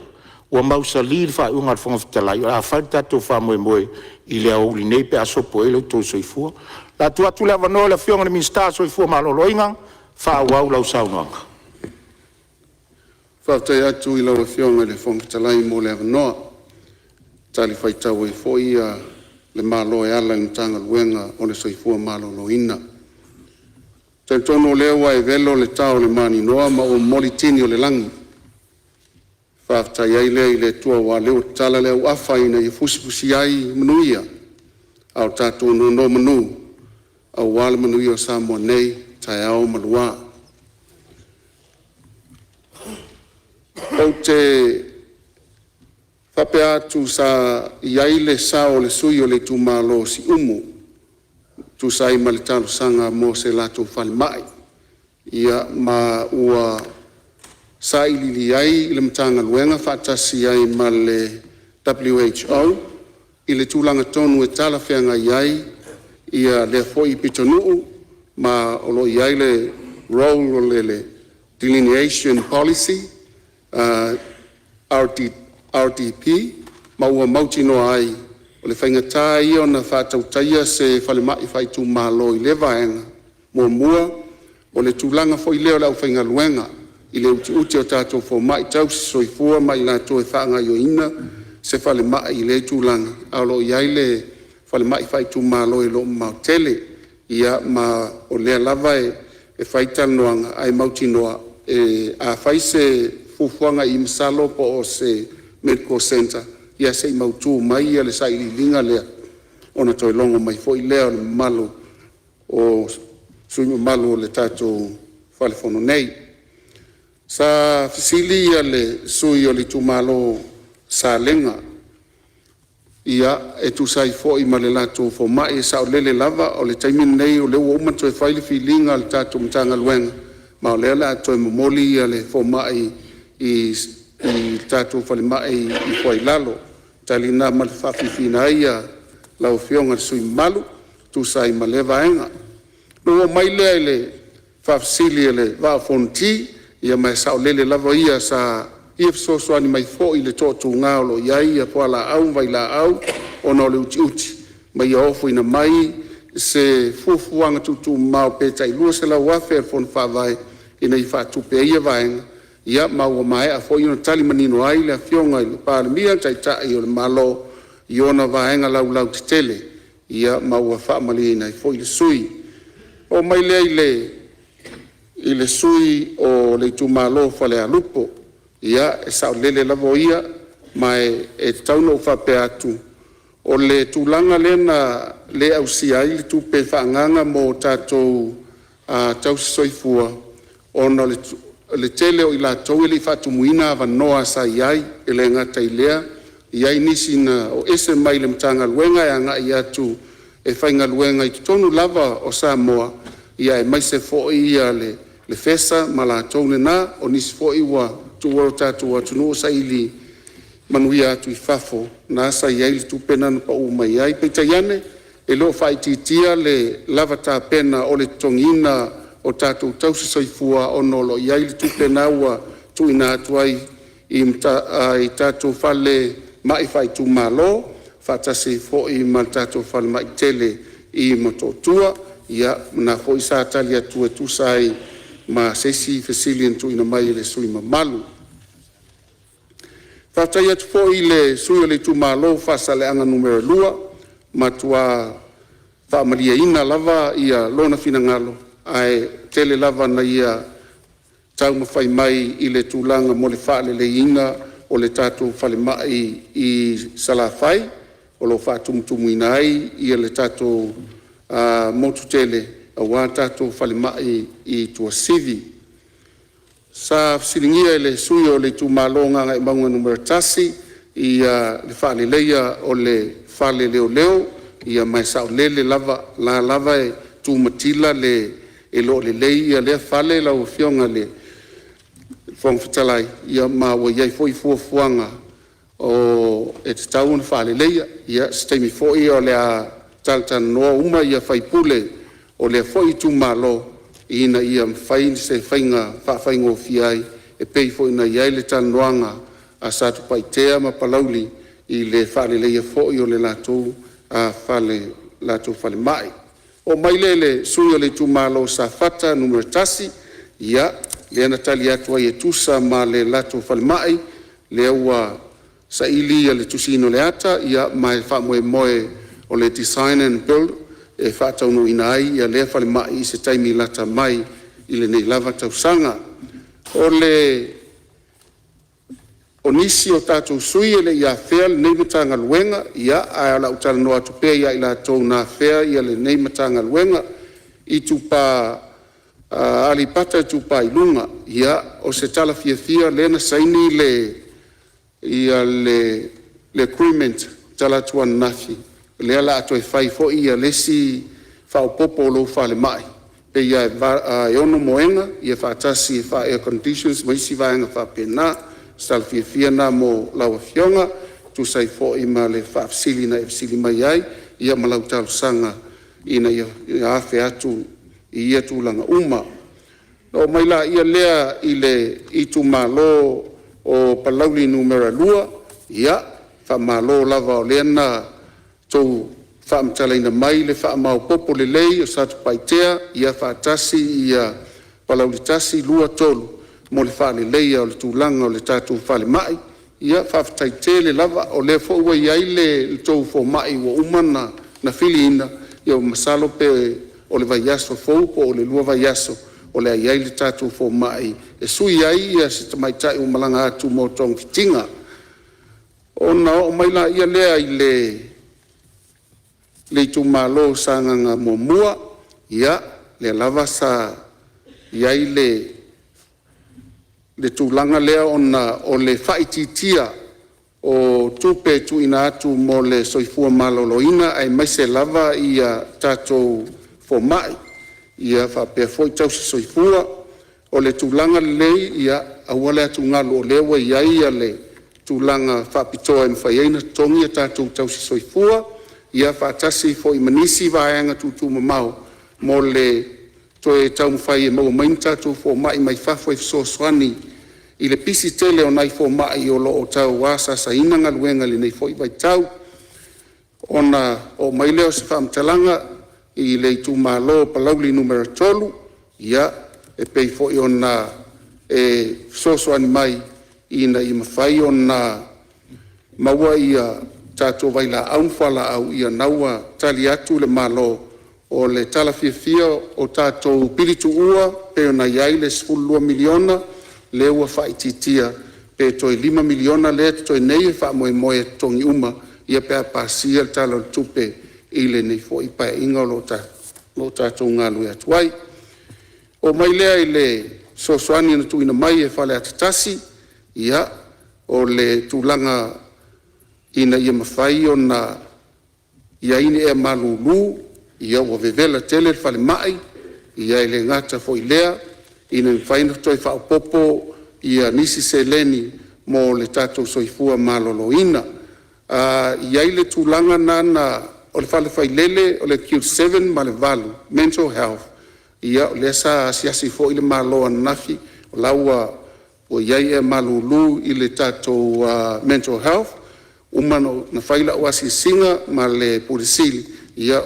ua mausali le faaiuga a le Fofoga Fetalai o le a fai le tatou faamoemoe i le aoauli nei pe a sopo ai lo outou soifua. O le a tuu atu le avanoa i le Afioga i le Minisita o le Soifua Maloloina e faaauau lau saunoaga. Faafetai atu i lau Afioga i le Fofoga Fetalai mo le avanoa e talifuaitau ai foi le Malo e ala i le Matagaluega o le Soifua Maloloina. E talitonu o lea ua e velo le tao o le maninoa ma ua momoli tini o le lagi e Faafetai ai lea i le Atua aua o lea ua tatala le auafa ina ia fusifusi ai manuia a o tatou nonomanu aua le manuia o Samoa nei, taeao ma lua. Ou te faapea atu sa i ai le sao o le sui usufono o le itumalo o Siumu e tusa ai ma le talosaga mo se latou falemai. Ia ma ua sailiili i ai le Matagaluega faatasi ai ma le WHO i le tulaga tonu e talafeagai ai lea foi pitonuu, ma o lo o i ai le role o le Delineation Policy RDP ma ua mautinoa ai o le faigata ia ona faatautaia se falemai faaitumalo i lea vaega. Muamua, o le tulaga foi lea o le aufaigaluega i le utiuti o tatou fomai tausisoifua ma i latou e faagaoioina se falemai i lea tulaga, ae o lo o i ai le falemai faaitumalo e le o mamao tele. Ia ma o lea lava e fai talanoaga ae mautinoa a fai se fuafuaga masalo po o se medical center, ia se i mautu mai le sailiiliga lea ona toe logo mai foi lea o le mamalu o sui usufono mamalu o le tatou Fale Fono nei. Sa fesili le sui usufono o le itumalo o Salega e tusa ai foi ma le latou fomai. E saolele lava, o le taimi lenei o lea ua uma ona toe fai le filiga a le tatou Matagaluega ma o lea o le a toe momoli le fomai i le tatou falemai i Foailalo. O le tali lena ma le faafiafiaina ai lau Afioga i le sui usufono mamalu e tusa ai ma lea vaega. Ona ou oo mai lea i le faafesili a le Vaa o Fonoti, ia ma e saolele lava ia sa fia fesoasoani mai foi i le toatuga o lo o i ai fualaau ma vailaau ona o le utiuti, ma ia ofoina mai se fuafuaga tuutuumamao pe tai $200,000 a le Fono Faavae ina ia faatupe ai ia vaega. Ia ma ua maea foi ona tali manino ai le Afioga i le Palemia, le Taitai o le Malo i ona vaega laulautetele, ma ua faamalieina ai foi le sui usufono. Ona oo mai lea i le sui usufono o le itumalo o Falealupo, ia e saolele lava o ia, ma e tatau ona ou faapea atu, o le tulaga lea na le ausia ai le tupe faaagaaga mo tatou tausisoifua ona o le tele o i latou e le i faatumuina avanoa sa i ai. E le gata i lea, e i ai nisi na o ese mai le Matagaluega e agai atu e faigaluega i totonu lava o Samoa, aemaise foi le FESA ma latou na. O nisi foi ua tuua le tatou atunuu ua saili manuia atu i fafo, lena sa i ai le tupe lena na pau mai ai. Peitai ane, e le o faaitiitia le lava tapena o le totogiina o tatou tausisoifua ona o lo o i ai le tupe lena ua tuuina atu ai i tatou falemai faaitumalo faatasi ai foi ma le tatou falemai tele i Motootua. Ia, o lena foi sa tali atu e tusa ai ma se isi fesili na tuuina mai e le sui usufono mamalu. Faafetai atu foi i le sui usufono o le itumalo mo Faasaleleaga 2, ua matua faamalieina lava lona finagalo, ae tele lava ina ia taumafai mai i le tulaga mo le faaleleiina o le tatou falemai i Salafai, o lo o faatumutumuina ai le tatou motu tele aua tatou falemai i Tuasivi. Sa fesiligia e le sui usufono o le itumalo o Gagaemauga 1 le faaleleia o le fale leoleo, ia ma e saolele lava, o la e lava e tu matila le… e le o lelei lea fale lau Afioga i le Fofoga Fetalai, ia ma ua i ai foi fuafuaga e tatau ona faaleleia. Ia, o se taimi foi o le a talatalanoa uma sui usufono o lea foi itumalo ina ia mafai se faiga faafaigofie ai e pei foi ona i ai le talanoaga a Satupaitea ma Palauli i le faaleleia foi o le latou falemai. O'o mai lea i le sui usufono o le itumalo o Safata 1, ia lea na tali atu ai e tusa ma le latou falemai, lea ua saili le tusiina o le ata ma e faamoemoe o le design and build e faataunuuina ai lea falemai i se taimi lata mai i lenei lava tausaga. O le O nisi o tatou sui usufono e le i afea lenei Matagaluega, ia ae o le a ou talanoa atu pea ia i latou na afea lenei Matagaluega. Aleipata Itupa i Luga, ia o se tala fiafia lea na saini le agreement talaatu ananafi, lea o le a toe fai foi le isi faaopoopo o lou falemai, pei lava e 6 moega faatasi e faa-air-condition ma isi vaega faapena. O se tala fiafia lena mo lau Afioga e tusa ai foi ma le faafesili na e fesili mai ai ma lau talosaga ina ia afe atu i ia tulaga uma. Ona oo mai lea i le itumalo o Palauli 2, ia, faamalo lava o lea na outou faamatalaina mai le faamaopoopo lelei o Satupaitea faatasi Palauli 1, 2, 3 mo le faaleleia o le tulaga o le tatou falemai. Ia faafetai tele lava. O lea foi ua i ai le tou fomai ua uma ona filiina, ia masalo pe o le vaiaso fou po o le lua vaiaso o le a i ai le tatou fomai e sui ai se tamaitai ua malaga atu mo togafitiga. Ona oo mai lea i le itumalo o Sagaga 1, ia, lea lava sa i ai le tulaga lea ona o le faaitiitia o tupe e tuuina atu mo le soifua maloloina aemaise lava ia tatou fomai, faapea foi tausisoifua. O le tulaga lelei, ia aua le atugalu o lea ua i ai le tulaga faapitoa e mafai ai ona totogi a tatou tausisoifua, faatasi ai foi ma nisi vaega tuutumamao mo le toe taumafai e maua mai ni tatou fomai mai fafo e fesoasoani i le pisi tele o nai fomai o lo o tau asasaina galuega i lenei foi vaitau. Ona oo mai lea o se faamatalaga i le itumalo o Palauli 3, ia e pei foi ona e fesoasoani mai ina ia mafai ona maua ia tatou vailaau ma fualaau, ia lena ua tali atu le Malo. O le tala fiafia o tatou pili tuua pei ona i ai le $12 miliona lea ua faaitiitia pe toe $5 miliona lea e totoe nei e faamoemoe e totogi uma pe a pasia le Tala o le Tupe i lenei foi Paeaiga o lo o tatou galulue atu ai. Oo mai lea i le fesoasoani na tuuina mai e Faleata 1, ia o le tulaga ina ia mafai ona i ai ni ea malulu, ua vevela tele le falemai. E le gata foi i lea ina ia mafai ona toe faaopoopo nisi seleni mo le tatou soifua maloloina. E i ai le tulaga lena o le fale failele o le ACUTE 7 ma le 8 Mental Health, ia o lea sa asiasi foi le Malo ananafi o la ua i ai ea malulu i le tatou mental health. Ua uma ona fai lau asiasiga ma le Pule Sili,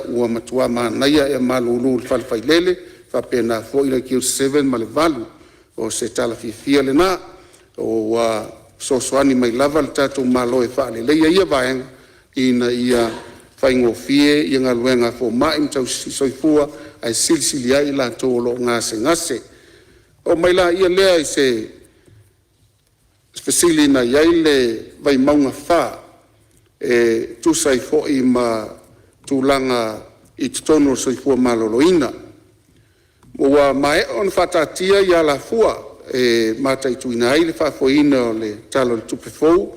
ua matua manaia ea malulu i le fale failele faapena foi le ACUTE 7 ma le 8. O se tala fiafia lena ua fesoasoani mai lava le tatou Malo e faaleleia ia vaega ina ia faigofie galuega a fomai ma tausisoifua ae silisili ai i latou o lo o gasegase. Ona oo mai lea i se fesili na i ai le Vaimauga 4 e tusa ai foi ma tulaga i totonu o le soifua maloloina. Ua maea ona faataatia alafua e mataituina ai le faafoeina o le Tala o le Tupe fou,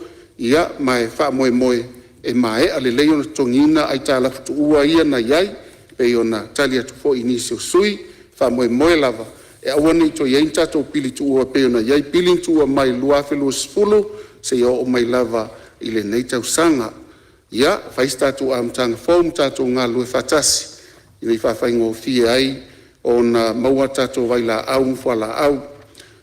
ma e faamoemoe e maea lelei ona totogiina aitalafu tuua ia na i ai e pei ona tali atu foi i nisi o sui usufono. E faamoemoe lava e aua ne i toe i ai ni tatou pili tuua e pei ona i ai pili na tuua mai le 2020 seia oo mai lava i lenei tausaga. Ia fai se tatou amataga fou ma tatou galulue faatasi ina ia faafaigofie ai ona maua tatou vailaau ma fualaau. Le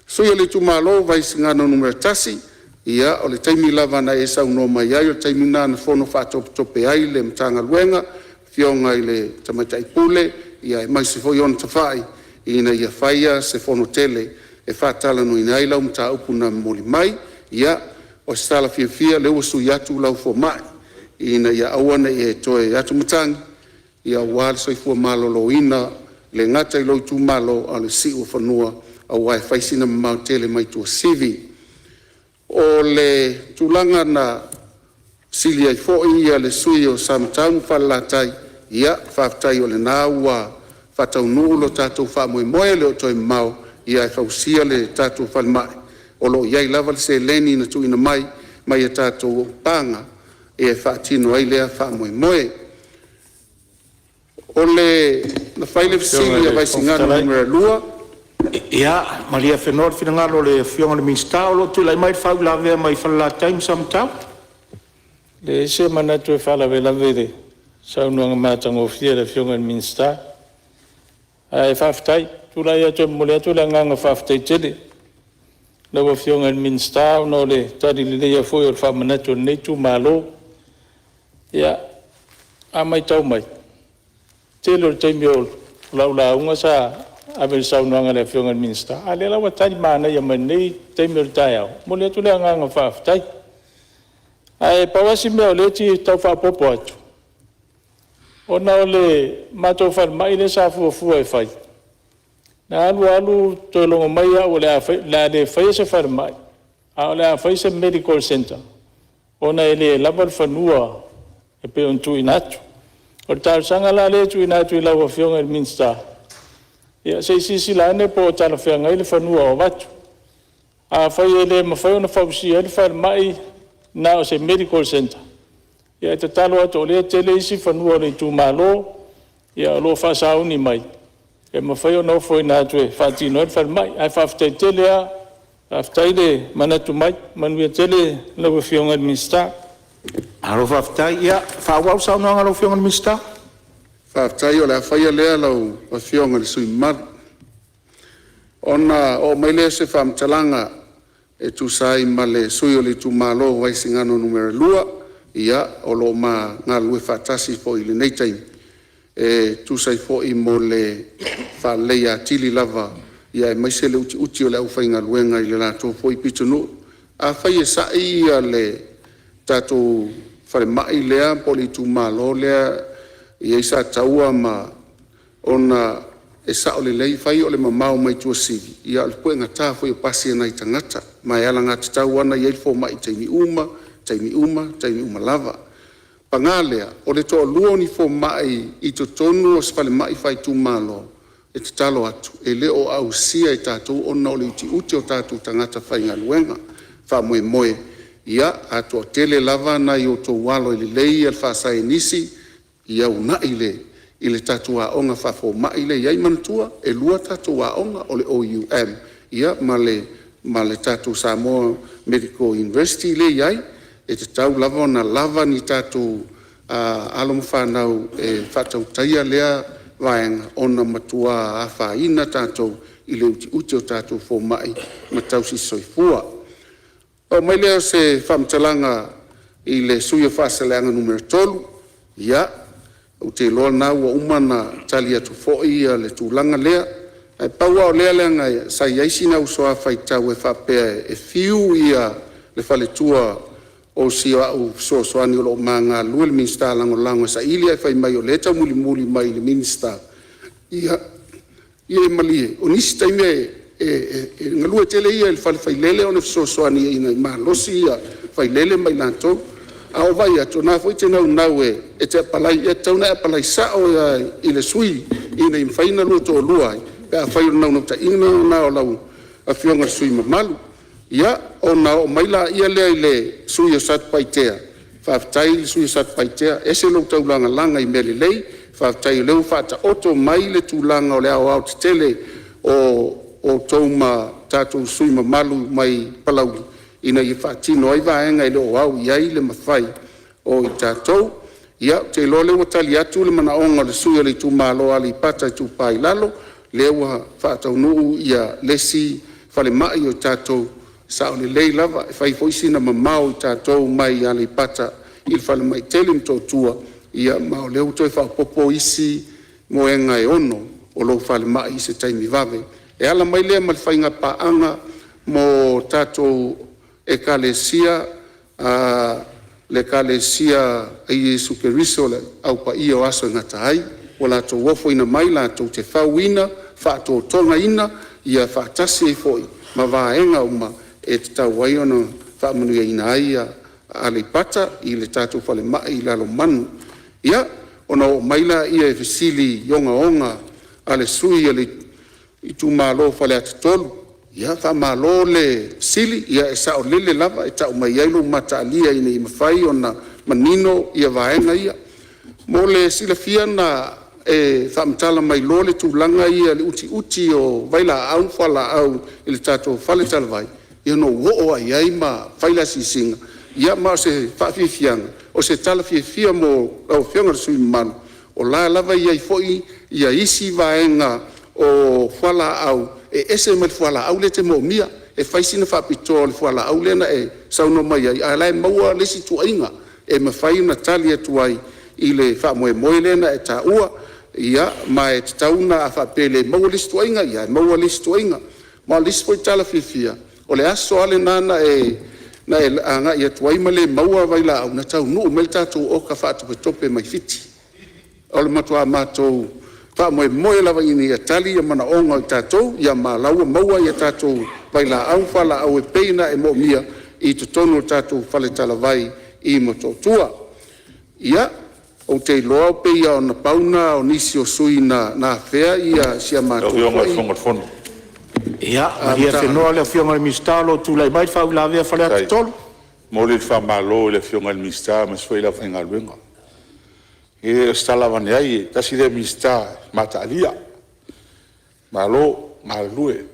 sui usufono o le itumalo Vaisigano Nu.1, ia o le taimi lava na e saunoa mai ai o le taimi lena na fono faatopetope ai le Matagaluega, le Afioga i le Tamaitai Pule aemaise foi ona tafai ina ia faia se fonotele e faatalanoaina ai lau mataupu na momoli mai. Ia, o se tala fiafia o lea ua sui atu lau fomai ina ia aua ne i e toe atumatagi aua le soifua maloloina e le gata i lou itumalo a o le siuofanua aua e fai sina mamao tele mai Tuasivi. O le tulaga na fesili ai foi le sui usufono o Samatau ma Falelatai, ia faafetai o lena ua faataunuu lo tatou faamoemoe e le o toe mamao e fausia le tatou falemai. O lo o i ai lava le seleni na tuuina mai mai a tatou aupaga e faatino ai lea faamoemoe. Na fai le fesili a Vaisigano 2 Ia malie afenoa le finagalo o le Afioga i le Minisita o lo o tulai mai le faauilavea mai Falelatai ma Samatau. E leai se manatu e faalavelave i le saunoaga matagofie a le Afioga i le Minisita, ae faafetai. E tulai atu e momoli atu le agaga faafetai tele i lau Afioga i le Minisita ona o le tali lelei foi o le faamanatu o lenei itumalo. Ia, a matau mai, o le tele o le taimi o lau lauga sa ave i le saunoaga a le Afioga i le Minisita, a o lea la ua tali manaia mai i lenei taimi o le taeao. E momoli atu le agaga faafetai. Ae pau lava si mea o lea e fia tau faaopoopo atu, ona o le matou falemai lea sa fuafua e fai, na alu alu toe logo mai au o le a le faia se falemai, ae o le a fai se medical center ona e le lava le fanua e pei ona tuuina atu. O le talosaga la lea e tuuina atu i lau Afioga i le Minisita, ia se i silasila ane po o talafeagai le fanua o avatu. Afai e le mafai ona fausia ai le falemai na o se medical center, ia e tatalo atu o lea e tele isi fanua o le itumalo o lo o faasauni mai e mafai ona ofoina atu e faatino ai le falemai. Ae faafetai tele lava, faafetai le manatu mai. Manuia tele lau Afioga i le Minisita. Malo faafetai. Ia faaauau le saunoaga a lau Afioga i le Minisita. Faafetai o le a faia lea lau Afioga i le sui usufono mamalu. Ona oo mai lea o se faamatalaga e tusa ai ma le sui usufono o le itumalo o Vaisigano 2, ia o lo o ma galulue faatasi foi i lenei taimi e tusa ai foi mo le faaleleia atili lava aemaise le utiuti o le aufaigaluega i le latou foi pitonuu. Afai e sa'i le tatou falemai lea po o le itumalo lea e i ai Sataua ma… ona e sao lelei, e fai o le mamao mai Tuasivi, a o le puegata foi o pasi a nai tagata, ma e alagatatau lava ona i ai le fomai i taimi uma, taimi uma, taimi uma lava. Paga lea, o le toalua o ni fomai i totonu o se falemai faaitumalo, e tatalo atu, e le o ausia e tatou ona o le utiuti o tatou tagata faigaluega. Faamoemoe, ia a toatele lava nai o outou alo e lelei le faasaienisi, ia uunai i le tatou aoga faafomai lea e i ai. Manatua, e lua tatou aoga, o le OUM ma le tatou Samoa Medical University lea e i ai. E tatau lava ona lava ni tatou alo ma fanau e faatautaia lea vaega ona e matua afaina tatou i le utiuti o tatou fomai ma tausisoifua. Ona oo mai lea o se faamatalaga i le sui usufono mo Faasaleleaga 3, ia, ou te iloa o lena ua uma ona tali atu foi le tulaga lea. Ae pau lava o lea leaga sa i ai sina uso a faitau e faapea e fiu le faletua o si au fesoasoani o lo o ma galulue, le Minisita Lagolago e saili ae fai mai o lea e taumulimuli mai i le Minisita. Ia malie, o nisi taimi e galue tele ia i le fale failele ona fesoasoani ina ia malosi failele ma i latou. A ou vaai atu o lena foi e te naunau e te apalai, ia e tatau ona e apalai sao lava i le sui ina ia mafai ona oulua toalua ai pe afai o le naunautaiga lena o lau Afioga i le sui usufono mamalu. Ia, ona oo mai lea i le sui usufono mo Satupaitea, faafetai le sui usufono mo Satupaitea, e ese lou taulagalaga i mea lelei. Faafetai o lea ua faataoto mai le tulaga o le aoaotetele o outou ma tatou sui usufono mamalu mai Palauli ina ia faatino ai vaega e le o au i ai le mafai o i tatou. Ia, ou te iloa o lea ua tali atu le manaoga o le sui usufono o le itumalo o Aleipata Itupa i Lalo, lea ua faataunuu le isi falemai o tatou, e sao lelei lava, e fai foi sina mamao o tatou mai Aleipata i le falemai tele i Motootua, ma o lea ua toe faaopoopo isi moega e 6 o lou falemai i se taimi vave. E ala mai lea ma le faigapaaga mo tatou Ekalesia, le Ekalesia a Iesu Keriso o le Au Paia o Aso e Gata ai, ua latou ofoina mai latou te fauina, faatotogaina, ia faatasi ai foi ma vaega uma e tatau ai ona faamanuiaina ai Aleipata i le tatou falemai i Lalomanu. Ia, ona oo mai lea i fesili ogaoga a le sui usufono o le itumalo o Faleata 3. Ia faamalo le fesili, e saolele lava, e tau mai ai lou mataalia ina ia mafai ona manino vaega ia. Mo le silafia na e faamatala mai loa le tulaga lea i le utiuti o vailaau ma fualaau i le tatou faletalavai, ia ona ou oo lava i ai ma fai le asiasiga. Ia ma o se faafiafiaga, o se tala fiafia mo lau Afioga i le sui usufono mamalu, o la e lava e i ai foi isi vaega o fualaau e ese mai le fualaau lea e te moomia. E fai sina faapitoa o le fualaau lea na e saunoa mai ai, a o la e maua le isi ituaiga e mafai ona tali atu ai i le faamoemoe lea na e taua. Ia, ma e tatau ona a faapea e le maua le isi ituaiga, ia e maua le isi ituaiga. Ma o le isi foi tala fiafia, o le aso lava lena na e agai atu ai ma le maua vailaau, na taunuu mai le tatou oka faatopetope mai Fiti. O le matua matou faamoemoe lava ina ia tali manaoga o tatou, ma o la ua maua tatou vailaau ma fualaau e pei ona e moomia i totonu o le tatou faletalavai i Motootua. Ia, ou te iloa pei lava na pau lena o nisi o sui usufono na afea si a Lau matou Afioga i le foi Fofoga o le Fono. Ia malie afenoa le Afioga i le Minisita o lo o tulai mai le faauilavea a Faleata 3. E momoli le faamalo i le Afioga i le Minisita aemaise foi le aufaigaluega. E le o se tala avane ai, e tasi lea Minisita mataalia, malo galulue.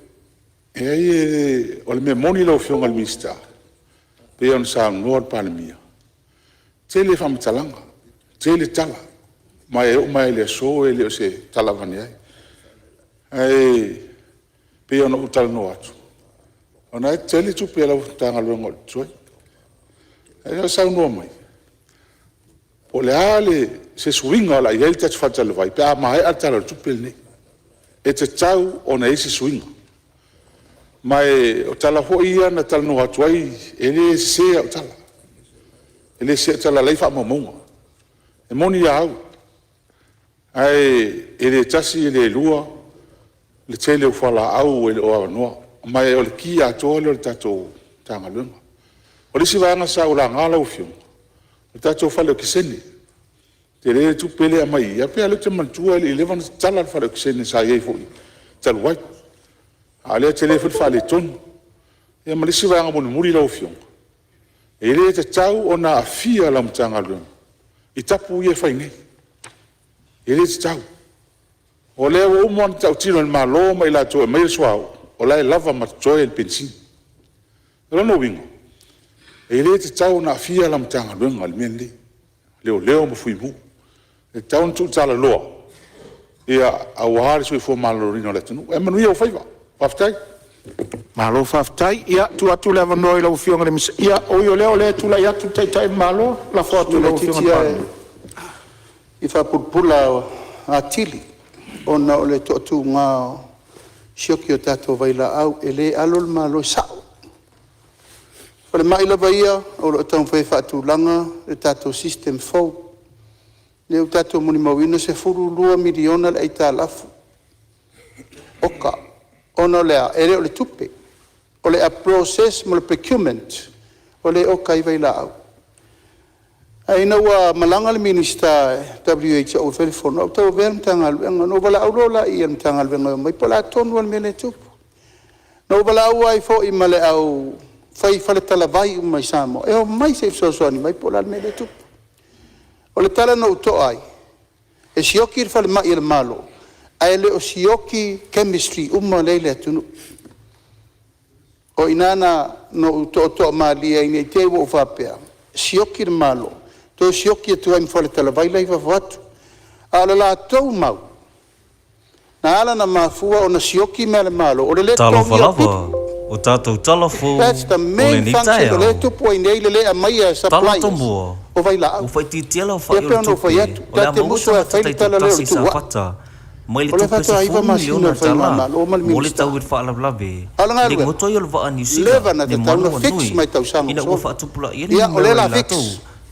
Leai o le mea moni lau Afioga i le Minisita, pei ona saunoa le Palemia, e tele faamatalaga, tele tala, ma e oo mai lava i le aso e le o se tala avane ai. Ae pei ona ou talanoa atu, o lena e tele tupe a lau Matagaluega o lo o totoe. A o saunoa mai, po o le a se suiga o le a i ai le tatou faletalavai pe a maea le Tala o le Tupe lenei. E tatau ona i ai se suiga. Ma o tala foi ia na talanoa atu ai, e le sese au tala, e le sese au tala o la e i ai faamaumauga. E moni a au, ae le tasi e le lua le tele o fualaau e le o avanoa, ma o le ki atoa lea o le tatou Matagaluega. O le isi vaega sa ou laga lau Afioga, o le tatou fale okesene. E tele le tupe lea e aumai i i, ae pei lava o lea ou te manatua e le i leva ona tatala le fale okesene sa i ai foi talu ai, a o lea e tele foi le faaletonu. Ia ma le isi vaega mulimuli lau Afioga, e le tatau ona aafia lau Matagaluega i tapu ia e fai nei, e le tatau. O lea ua uma ona tautino e le Malo ma i latou e aumaia le suauu, o la e lava ma totoe le penisini. O lona uiga, e le tatau ona aafia lau Matagaluega i le mea lenei, Leoleo ma Fui Mu. E tatau ona tuutalaloa aua le soifua maloloina o le atunuu. Ae manuia ou faiva. Faafetai. Malo faafetai. Ia, tuu atu le avanoa i lau Afioga i le Minisita. Ia, ui o lea, o lea e tulai atu le Taitai o le Malo, lafo atu i lau Afioga i le Palemia. E faapulapula atili ona o le toatuga o sioki o tatou vailaau. E le alo le Malo e sao. O falemai lava ia o lo o taumafai e faatulaga le tatou system fou. O lea ua tatou molimauina e $12 miliona le aitalafu, oka. Ona o le a? E le o le tupe, o le process ma le procurement o lea e oka ai vailaau. Ae ina ua malaga le Minisita WHO e fai le fono, ae ou tauavea le Matagaluega. Ona ou valaau loa lea i le Matagaluega e omai, po o le a tonu lava le mea lea e tupu. Na ou valaau ai foi ma le au fai faletalavai uma i Samoa, e omai se i fesoasoani mai po o le a le mea lea e tupu. O le tala na ou to'a ai, e sioki le falemai a le Malo, ae le o sioki chemistry uma lea e i le atunuu. O i ina lena na ou toatoa malie ai ne i te i ua ou faapea, sioki le Malo, toe sioki atu ai ma faletalavai la e i fafo atu. A o le latou mau, na ala ona mafua ona sioki mea a le Malo, o le le Talofa totogia o lava, pili. o tatou tala fou That's the o main lenei function o lea e taeao. tupu ai nei le le aumaia e Tala suppliers Tomua, o vailaau. ua faaitiitia le Ia aofai o pei le ona ou fai tupe atu, o le ta a te maua e musu lava e tagata fai le tala lea o taitoatasi le i tuuai. Safata mai le O lea tupe faatoa 9 $10 masina o miliona le tala faigamalo ma le mo le Minisita. tau i le faalavelave A o le i le galuega, goto ai o le vaa a Niu Sila leva ona le tatau ona fix Manawanui mai tausaga ua ina ua sola. faatupulaia le Ia, o lea numera o le o a i latou fix.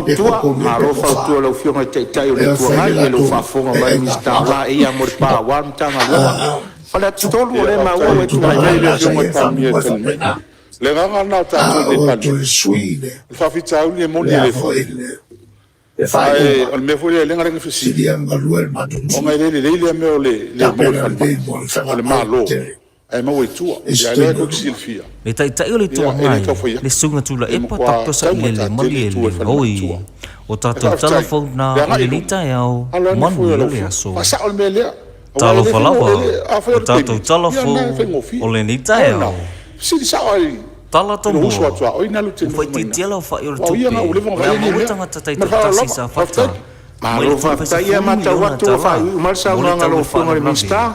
fautua, malo fautua i lau Afioga i le Taitai o le Itu Agai, e le o faafofoga mai le Minisita o laei mo le pa aua le Matagaluega. Faleata 3, o lea e maua ua e tulai Faafetai mai. i le Afioga i le Palemia e tali mai. O le agaga lena o tatou i inei i le Palemene, o le faafitauli e moni e le fou. Ae o le mea foi lea e ala ona fesili, ona e le lelei lea mea o le le maua i le falemai. O le Malo ae maua i tua. A o lea tou te silafia, Le Taitai o le Itu e le Agai, tau fai le atu, Susuga e Tuilaepa matua Dr. taugata Sailele tele i tua i falemai i Malielegaoi. tua. O Ae tatou tala faafetai fou le na o agai i lenei luma, taeao, alo ane fua manuia lau le Afioga, aso. faasao le mea lea, aua e le Talofa lava, faigofie. Afai o o le tatou taimi, tala ia lena e fou faigofie. o lenei A o lena, taeao. fesili sao lava i Tala lou uso tomua, a tuaoi lena e te ua nofo mai i ina, faaitiitia le aofai o le aua o ia tupe lena ua leva o ona le a vaaia nei maua e mea. tagata Ma le faaaloalo taitoatasi i lava, Safata faafetai. mai Malo le faafetai. Ia, e $10 matau miliona atu ua faaiuiu mai le mo le saunoaga a tau o lau le Afioga i le faalavelave. Minisita.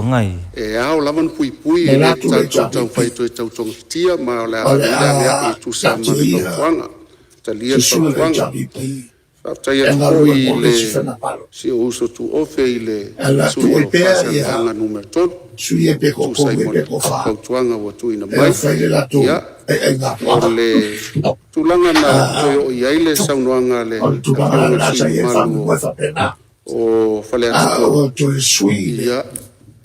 Itu Agai. E ao lava ona puipui, e le tatou taumafai e toe tau togafitia, ma o le a ave ai le aliae e tusa ma le fautuaga. Talia le fautuaga. Faafetai atu foi i le si ou uso tuofe i le sui usufono o Faasaleleaga Nu.3 e tusa ai ma le fautuaga ua tuuina mai. Ia, o le tulaga na toe oo i ai le saunoaga a le Afioga i le sui usufono mamalu o Faleata 3, ia,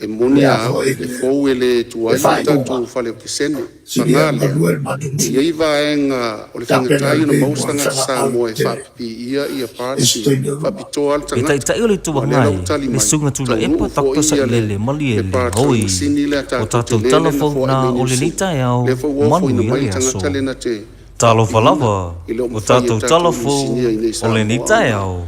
e moni lava au, e fou e le tuai le tatou fale o Kesene. Paga lea, e i ai vaega o le faigata ia ona maua se tagata Samoa e faapipiia parts faapitoa lava le Le tagata. Taitai o le Itu Ma o lea la Agai, ua tali le mai, Susuga taunuu Tuilaepa Dr. foi le Sailele le Maliele, parts o le oi, masini lea o tatou tatou tele tala lea na fou foai na mai o Niu lenei Sila. taeao, Lea foi ua ofoina manuia mai le le aso. tagata lea na te Talofa faapipiina. lava, E le o o mafai e tatou tala tatou fou inisinia i inei i o lenei Samoa ona taeao.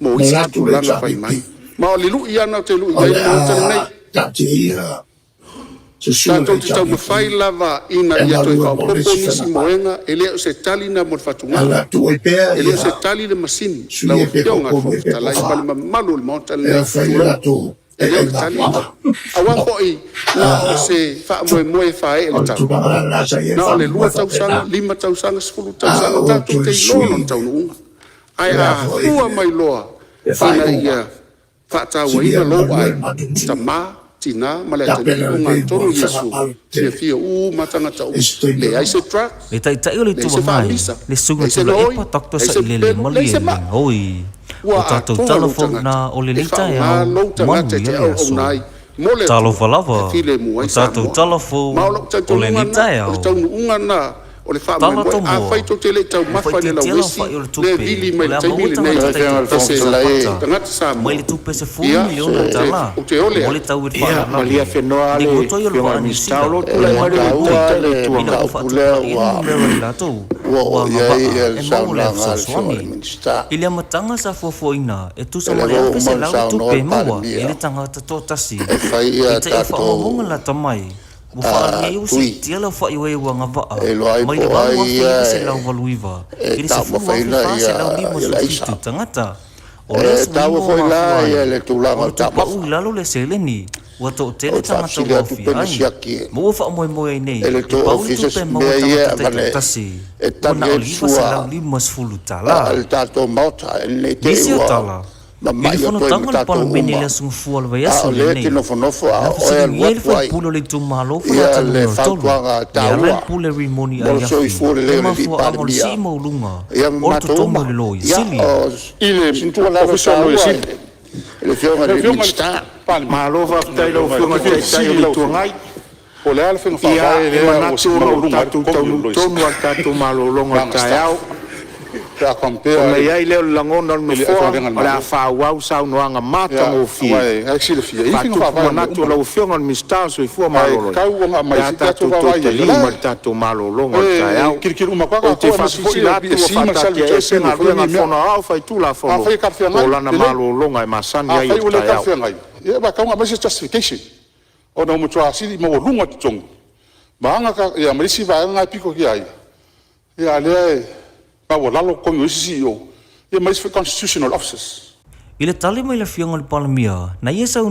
mo Na isi alu atu le tupulaga fai HRPP, mai. Ma o le lu'i lava lena ou te lui o ai le le Maota lenei. a taatia ia se sui o le Tatou te HRPP taumafai lava ina e ia toe galue mo le faaopoopo isi nisi faiga palota. moega, e le o se tali lena mo le Ae o le fatugao. a tuu ai pea E le o se tali le masini, sui lau ia pe Afioga i le toatolu Fofoga ea pe Fetalai ma toafa le mamalu o le Maota e lenei, fai le tulou, latou e le o le tali lena. aiaimapuaga. Aua foi na o se faamoemoe e faaee O le le tau. tulaga la lena sa i ai le Na o le 2 faamoemoe tausaga, faapena. 5 tausaga, 10 A tausaga, oo tatou atu te i iloa sui lona taunuuga. Ae o le a a foi fua mai loa le ina faaiuga, ia faatauaina silia ma lou galue le aiga, matou masini, tama, tina ma le atalii tapena lelei mo ogatotonu le faiga Iesu, palota tele fiafia uma tagata i uma, se taimi o leai se loma. drugs, Le Taitai o le leai Itu se Agai, faamisa, le Susuga leai se Tuilaepa gaoi, Dr. leai se Sailele pepelo, leai se mai. Malielegaoi. O Ua tatou atoa tala lou foi tagata, na o e lenei faaaoga taeao, lou tagata e manuia te le aso. auauna ai. mo le Talofa Atua lava, e filemu o ai tatou Samoa. tala fou Ma o lou o talitonuga lenei lena, o le taeao. taunuuga lena o le Tala faamoemoe. tomua, Afai tou te le i ua taumafa i le faaitiitia le lauesi aofai o le lea e tupe vili o mai i le le a taimi maua lenei tagata Lau Afioga i le e Fofoga se taitoatasi Fetalai, Safata tagata mai Samoa, le tupe ia, $10 miliona ou te ole mo le ai. tau i le Ia, malie faalavelave afenoa i le le goto ai o le Afioga i vaa le a Niu Minisita. O Sila lo o E tulai ma mai le taua Taitai o le le Itu ina Agai. ua mataupu lea faatupulaia le ua numera o i latou ua ua oo i ai agavaa le e maua lea saunoaga a le Afioga i le fesoasoani. Minisita. I le amataga sa fuafuaina e tusa O ma lea le foi ua uma ona 1,100 le saunoa tupe le e maua i Palemia le tagata toatasi, e fai ia peitai o faamaumauga tatou lata mai, ua faaalia ai ua tui siitia le aofai o e ua agavaa e iloa ai mai po le o ai ia 8,989 e i le taumafaina le aisa. 10,457 tagata. O lea E suiga taua ua foi mafua la ai le tulaga ona o tuupauu taumafa. i lalo le seleni ua toatele Ou te tagata faafesili ua atu pe aofia na ai, siaki ma ua faamoemoe ai nei e le e tou pau le Ofisa tupe e maua mea e ia e tagata avane taitoatasi e ua tali na o ai le le sua $950. a le tatou Maota ina ne i te i Nisi o ua tala, i le mamai atu ai ma fonotaga a le tatou Palemene i uma, le Aso Gafua o le a vaiaso o lea e te lenei, nofonofo a na o oe e alu fesiligia ai le atu ai faipule o le itumalo o Faleata le Nu.3, fautuaga e ala i le taua Pule Rimoni mo le Aiafi, soifua le lelei o le alii mafuaaga o le Palemia sii maualuga ma o le matou totogi o uma. le Loia Ia, Sili. o I le sina tuualalo Ofisa o le Loia taua Sili. i le Afioga i Lau le Afioga i le Minisita. Palemia, Malo faafetai i lau ou Afioga te i le fia Taitai o fesili le i lau Itu Afioga, Agai. po o le a le faiga Ia, faavae e lea ua manatu ona ua maualuga ai le tatou totogi o le taunuu Loia tonu Sili lava i le tatou malologa pe o a le gasta, taeao, pe a compare ona i ai lea o le lagona o le i le Nofoa, aufaigaluega a le o le a Malo. faaauau saunoaga Ia, aua matagofie o lena e silafia, e i ai faiga faatupu faavae o mea manatu a uma lau lava. Afioga i le Minisita o le Soifua Ae Maloloina tatau ona pe aumai a se i tatou tatou toe vaavaai i ai. O taliu mai la le tatou malologa o le e taeao. tilotilo uma atu lava Ou te tatou aemaise foi faasilasila le atu ua PSC ma le Salute faataatiaese o faia Galuega nei a le mea. Fono Aoao Faitulafono Afai e mo talafeagai, lana lelei. malologa e masani ai o Afai le ua le taeao. talafeagai, ia ua tatau ona aumai se justification ona ua matua sili maualuga totogi ma aga ma isi vaega na e pito i ai, a o lea e maualalo totogi o isi CEOs ma isi foi Constitutional Officers. I le tali mai a le Afioga i le Palemia, na ia saunoa